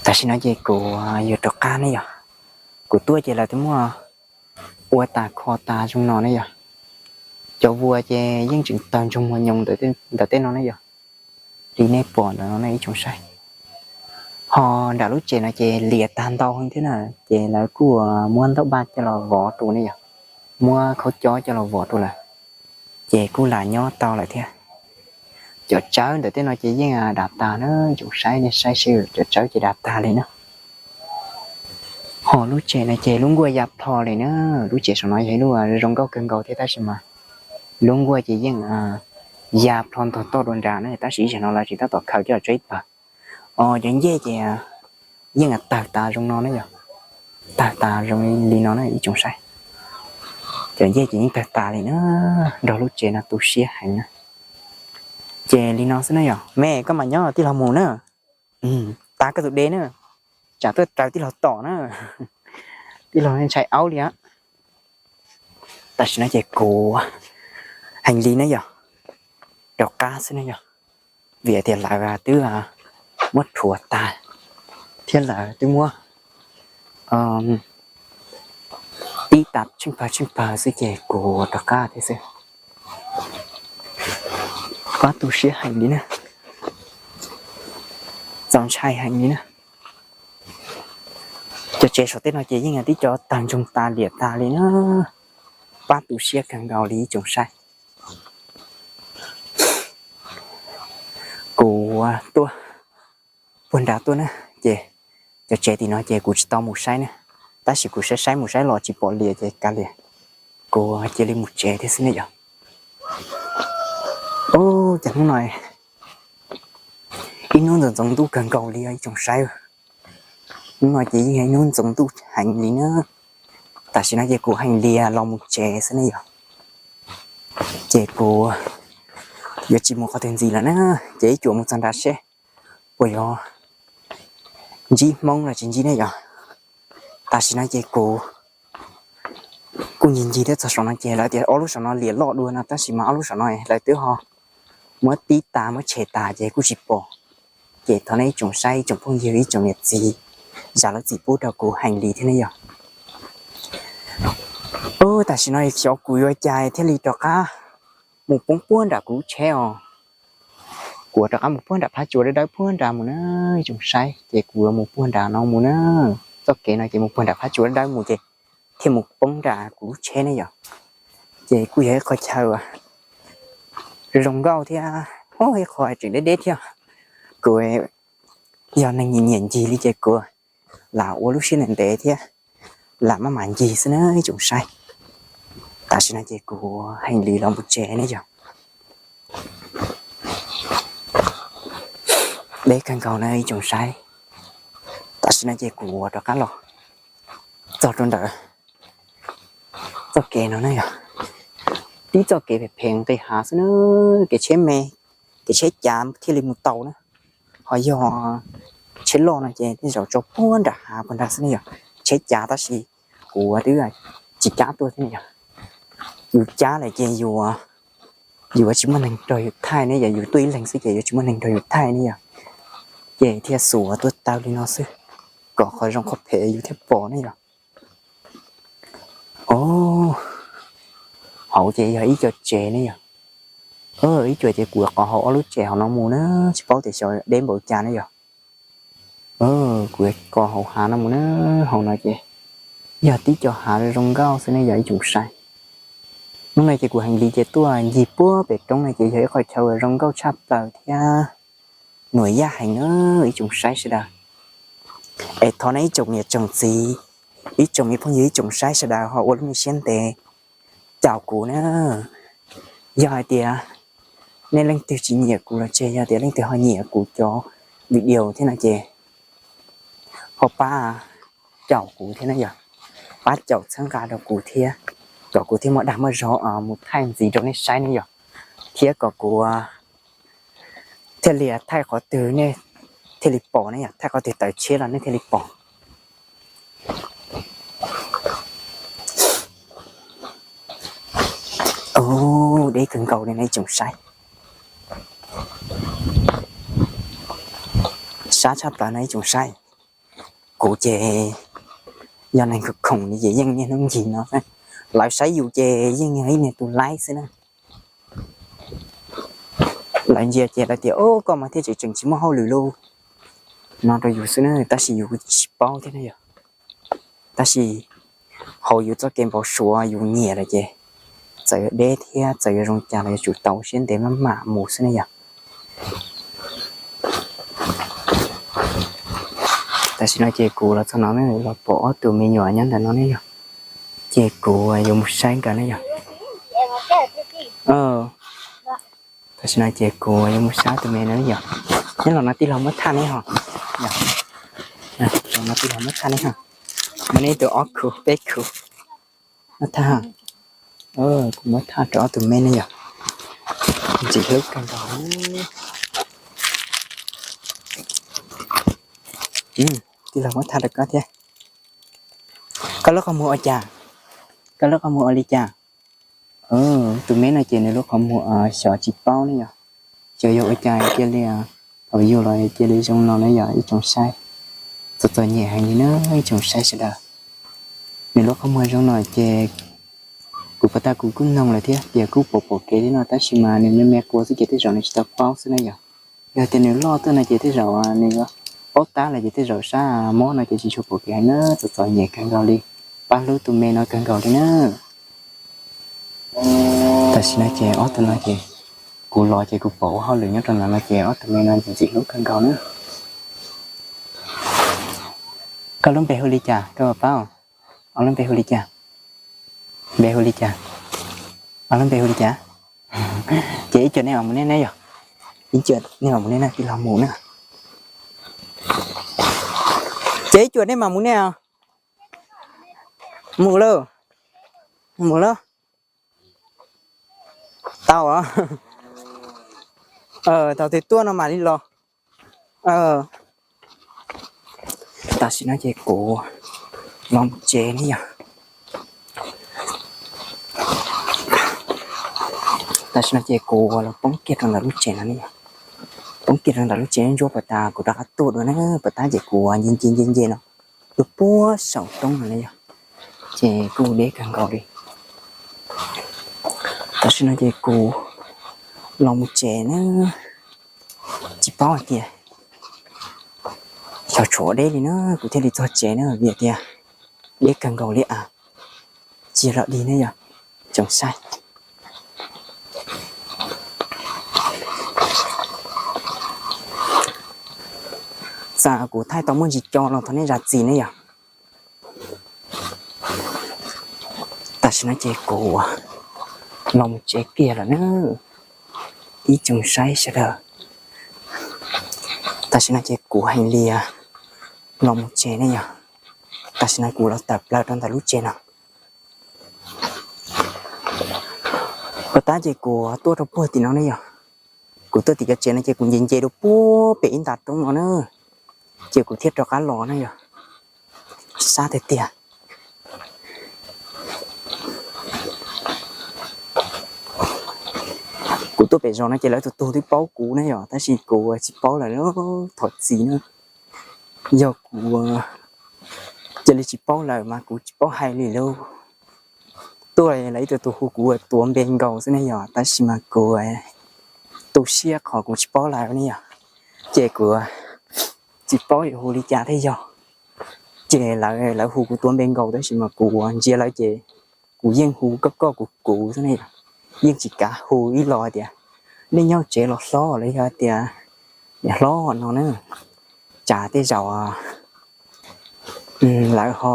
Tam sim no ces kuv yuav rov qab ne yom. Kuv tuaj ces lawv twb muab ua tas kho tas zoo no ne yom. Cov vuas ces yeej tseem tawg ntsoog muag nyoos ntawm tej no ne yom, li nej pom ntawm no ne ib tsoom saib. Ho nram lub tsev no ces liam tag ntau heev thiab na, ces lawv kuj muab ntaub npaj coj los vov rau ne yom, muab khaub cob coj los vov rau lawm, ces kuj lam nyob tau lawm thiab. Cov tsawb ntawm tej no ces yeej dav tag na, ib tsoom saib nej saib seb, cov tsawb ces dav tag li na. Ho lub tsev no ces lub nkuaj ya plho li na. Lub tsev saum no yog ib lub zoo nkauj kawg nkaus thiab tab sis mas lub nkuaj ces yeej ya plho ntog toj dua nrad na, tab sis ib zaug no lawv tseem tab tom khaws coj los tso ib pawg. Os, cov ncej ces yeej tawg tas zoo no na yom, tawg tas zoo li no na ib tsoom saib. Cov ncej ces yeej tawg tas li na, nrog lub tsev no tu siab heev na. Ces li no xwb na yom, me koj mam nyob tij laug mus na, tav koj tus dev na, tsam tuaj raws tij laug tom na, tij laug ntshai aub li. Tam sim no ces kuv heev li na yom, rov qab xwb na yom, vim tias lawv twb muab rhuav tag thiab lawv twb muab pib tas tsheej pawg tsheej pawg xwb ces kuv rov qab thiab xwb. Pab tu siab heev li na, txaus ntshai heev li na. Cov tsev saum tej no ces yeej tib co tawg ntsoog tas liam tas li na, pab tu siab kawg nkaus li ib tsoom saib. Kuv tuaj puag nrad tuaj na, ces cov tsev tim no ces kuv tsis tau mus saib na, tab sis kuv saib saib mus saib los tsis pom liam ces kav liam, kuv cia li mus tsev thiab xwb ne yom. Ub, cas hnub no ib hnub ntxoov ntxoov ntuj kawg nkaus li ib tsoom saib. Hnub no ces yeej yog ib hnub ntxoov ntuj heev li na. Tam sim no ces kuv heev li los mus tsev xwb ne yom. Ces kuv yuav tsis mus qhov twg ntxiv lawm na, ces ib cuam mus txog nrad seb puas yuav ntsib hmoob los tsis ntsib ne yom. Tam sim no ces kuv Kuj ncig ncig thiab txog saum no ces lawv tias ob lub saum no liam loj dua no tab sis mas ob lub saum no lawv twb ho muab tib tas muab tshem tas ces kuj tsis pom. Ces thov nej ib tsoom saib ib tsoom phooj ywg ib tsoom niam txiv zam lub txim pub rau kuv heev li thiab ne yog. Tam sim no xyov kuv yuav cas thiaj li rov qab mus poob puag nram kuv lub tsheb os. Kuv rov qab mus puag nram phab tsua dawb dawb puag nrad mus na ib tsoom saib ces kuv yuav mus puag nram no mus na. Txoj kev no ces mus puag nram phab tsua dawb dawb mus ces thiaj mus poob nram kuv lub tsheb ne yom. Ces kuj yog ib qho chaw zoo nkauj thiab ib qho tseem deb deb thiab. Kuv yog neeg nyiam nyiam ncig li ces kuv lam ua lub siab ntev ntev thiab lam maj mam ncig xwb na ib tsoom saib. Tam sim no ces kuv heev li los mus tsev ne yog. Deb kawg nkaus na ib tsoom saib. Tam sim no ces kuv rov qab los txog rau ntawm txoj kev no na yog, tib txoj kev phem phem nqis hav xwb na, kev tsheb me, kev tsheb cav thiaj li mus tau na. Ho yog tsheb loj no ces tej zaum tso puag nram hav puag nrad xwb ne yog. Tsheb cav tab sis kuv twb tsis cab tuaj xwb ne yog. Yus cab lawm ces yus yuav tsis muaj neeg nrog yus thaij ne yog, yus tuaj ib leeg xwb ces yuav tsis muaj neeg nrog yus thaij ne yog. Ces thiaj xuas tuaj taw li no xwb kom qhov zoo qhov phem yus thiaj pom ne yog. Hauv ces yog ib co tsev ne yog. Ib co ces kuv qhov hauv ob lub tsev hauv no mus na, tsis paub tias xyov deb npaum cas ne yog. Kuv qhov hauv hav no mus na, hauv no ces yog tib co hav zoo nkauj xwb ne yog ib tsoom saib. Hnub no ces kuv heev li ces tuaj ncig puag pem roob no ces yog ib qho chaw uas zoo nkauj tshaj plaws thiab nuam yaj heev na ib tsoom saib sawv daws. Es thov nej ib tsoom niam tsoom txiv, ib tsoom me phooj ywg ib tsoom saib sawv daws ho ua lub me siab ntev caum kuv na. Yog hais tias nej leej twg tsis nyiam kuv los tseg, yog tias leej twg ho nyiam kuv cov video thiab no ces ho pab caum kuv thiab ne yog, pab caum txhawb nqa rau kuv thiab, kom kuv thiaj muaj dag muaj zog mus thaij ntxiv rau nej saib ne yog, thiab kom kuv thiaj li thaij qhov twg nej thiaj li pom ne yog, thaij qhov twg tawm tsheb los nej thiaj li pom. Deb kawg nkaus li no ib tsoom saib, sab tshaj plaws no ib tsoom saib. Kuv ces yog neeg khoom khoom li ces yeej niaj hnub ncig no, lawv saib yus ces yeej yog ib niag tus laib xwb na. Lawv ntsia ces lawv tias o koj mas thiaj tseem tseem tsis muaj hauj lwm lauj no rau yus xwb na, tab sis yus tsis paub thiab na yog. Tab sis hauv yus txoj kev npau suav yus nyiam lawm ces txawm yuav deb thiab txawm yuav zoo cas los yuav tsum tau siab ntev maj mam mus xwb ne yog. Tam sim no ces kuv los txog no ne, los pom ob tug me nyuam nyob ntawm no ne yog, ces kuv yuav mus saib nkawd ne yog. Tam sim no ces kuv yuav mus saib tus me no yog, nyob los no tij laug muab thaj neb ho, los no tij laug muab thaj neb ho, muab neb tus ob khu peb khu muab thaj, kuv muab thaj rau ob tug me ne yog, ntxim hlub kawg nkaus. Tij laug muab thaj rau koj thiab. Koj lub qhov muag ua cas? Koj lub qhov muag ua li cas? Tus me no ces nws lub qhov muag xyov tsis paub ne yog, xyov yog ua cas cia li, thaum yug los cia li zoo no ne yog ib tsoom saib. Txom txom nyem heev li na ib tsoom saib sawv daws. Nws lub qhov muag zoo no ces kuv puas tas kuv kuj noog lawm thiab tias kuj pom pom kev li no tab sis mas nws me me quas xwb ces tej zaum nws tsis tau paub xwb na yog. Yog tias nws loj tuaj no ces tej zaum nws yuav paub tab lawm ces tej zaum sab mob no ces tsis tshua pom kev heev na, txom txom nyem kawg nkaus li. Pab hlub tus me no kawg nkaus li na. Tam sim no ces ob tug no ces kuv los ces kuv pom ua hauj lwm nyob rau ntawm no ces ob tug me no ntxim ntxim hlub kawg nkaus na. Koj lub npe hu li cas koj pab? Ob lub npe hu li cas? Npe hu li cas? Ob lub npe hu li cas? Ces ib co nej mam mus ne yog, ib co nej mam mus ne na, tij laug mus na. Ces ib co nej mam mus ne os. Mus lauj, mus lauj. Tau os. Thaum twg tuaj no mam li los. Tam sim no ces kuv los tsev ne yog. Tam sim no ces kuv los poob kiag rau ntawm lub tsev no ne yog. Poob kiag rau ntawm lub tsev ntsuab puag ta, kuv rov qab tuaj dua na, puag ta ces kuv nce nce nce nce no dua puag saum roob no ne yog. Ces kuj deb kawg nkaus li. Tam sim no ces kuv los mus tsev na, tsis paub hais tias xyov tshuav deb li na kuv thiaj li txog tsev na, vim tias deb kawg nkaus li a. Cia los dig ne yog, tsoom saib. Txawm kuv thaij tau muaj ntsis co los thov nej zam txim ne yog. Tam sim no ces kuv los mus tsev kiag lawm na, ib tsoom saib sawv daws. Tam sim no ces kuv Heev Lis los mus tsev ne yog. Tam sim no kuv los tawm plaws rau ntawm lub tsev no. Puag ta ces kuv tuaj rau puag tim no ne yog. Kuv tuaj tim cov tsev no ces kuv nce nce dua puag pem ib nta roob no na, ces kuv thiaj rov qab los na yog. Sab tiag tiag. Kuv tuaj pem zos no ces lawv tus tug twb paub kuv ne yog, tab sis kuv tsis paub lawm, thov txim na. Yog kuv cia li tsis paub lawm mas kuv tsis paub hais li lauj. Tuaj lawv ib tug tug hu kuv ua Tuav Npe Nkaus xwb ne yog, tab sis mas kuv tu siab qhov kuv tsis paub lawv ne yog, ces kuv tsis paub yuav hu li cas thiaj yog. Ces lawv, lawv hu kuv Tuav Npe Nkaus tab sis mas kuv ntsia lawv ces kuv yeej hu koj koj kuv kuv xwb ne yog, yeej tsis kav hu ib los tias nej nyob tsev los hlob los yog tias niam hlob no na, tsam tej zaum lawv ho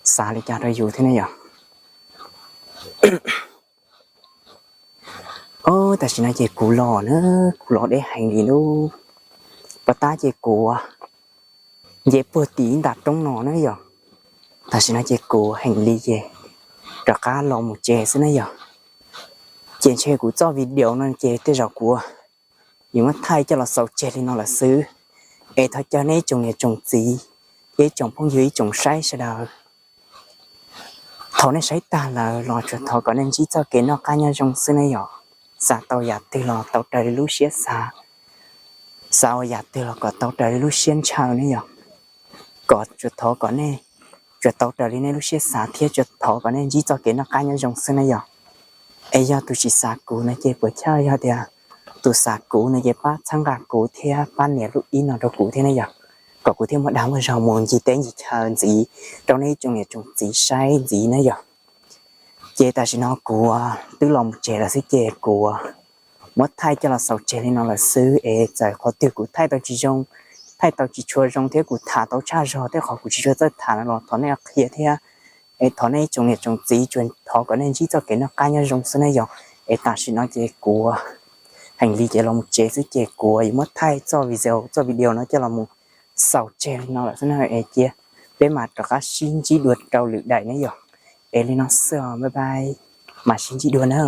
xav li cas rau yus thiab ne yog. Tam sim no ces kuv los na, kuv los deb heev li lauj. Puag ta ces kuv nce puag tim ib nta roob no na yog. Tam sim no ces kuv Heev Lis ces rov qab los mus tsev xwb na yog. Ces ntshe kuv txoj video no ces tej zaum kuv yuav muab thaij coj los xaus tseg li no lawm xwb. Es thov caw nej ib tsoom niam tsoom txiv thiab ib tsoom phooj ywg ib tsoom saib sawv daws, thaum nej saib tag lawm los tsuas thov kom nej ntsib txoj kev noj qab nyob zoo xwb ne yog. Xav tau yam twg los tau raws li lub siab xav, xav ua yam twg los kom tau raws li lub siab ntshaw ne yog. Kom tsuas thov kom nej, tsuas tau raws li nej lub siab xav thiab tsuas thov kom nej ntsib txoj kev noj qab nyob zoo xwb ne yog. Es yog tus tsis xav kuv no ces puas chawj, yog tias tus xav kuv no ces pab txhawb nqa kuv thiab pab nias lub ib no rau kuv thiab ne yog, kom kuv thiaj muaj dag muaj zog mus ncig teb ncig chaw ntxiv rau nej ib tsoom niam tsoom txiv saib ntxiv ne yog. Ces tam sim no kuv twb los mus tsev lawm xwb ces kuv muab thaij coj los xaus tseg li no lawm xwb. Es txawm qhov twg kuv thaij tau tsis zoo, thaij tau tsis tshua zoo thiab kuv tham tau tshaj zog tej qhov kuv tsis tshua txawj tham no los thov nej qhia thiab. Es thov nej ib tsoom niam tsoom txiv tsuas thov kom nej ntsib txoj kev noj qab nyob zoo xwb ne yog. Es tam sim no ces kuv Heev Lis ces los mus tsev xwb ces kuv yuav muab thaij txoj video, txoj video no coj los mus xaus tseg li no lawm xwb na. Es cia peb mam rov qab sib ntsib dua rau lwm daim ne yog. Es li no xwb os, bye bye, mam sib ntsib dua na.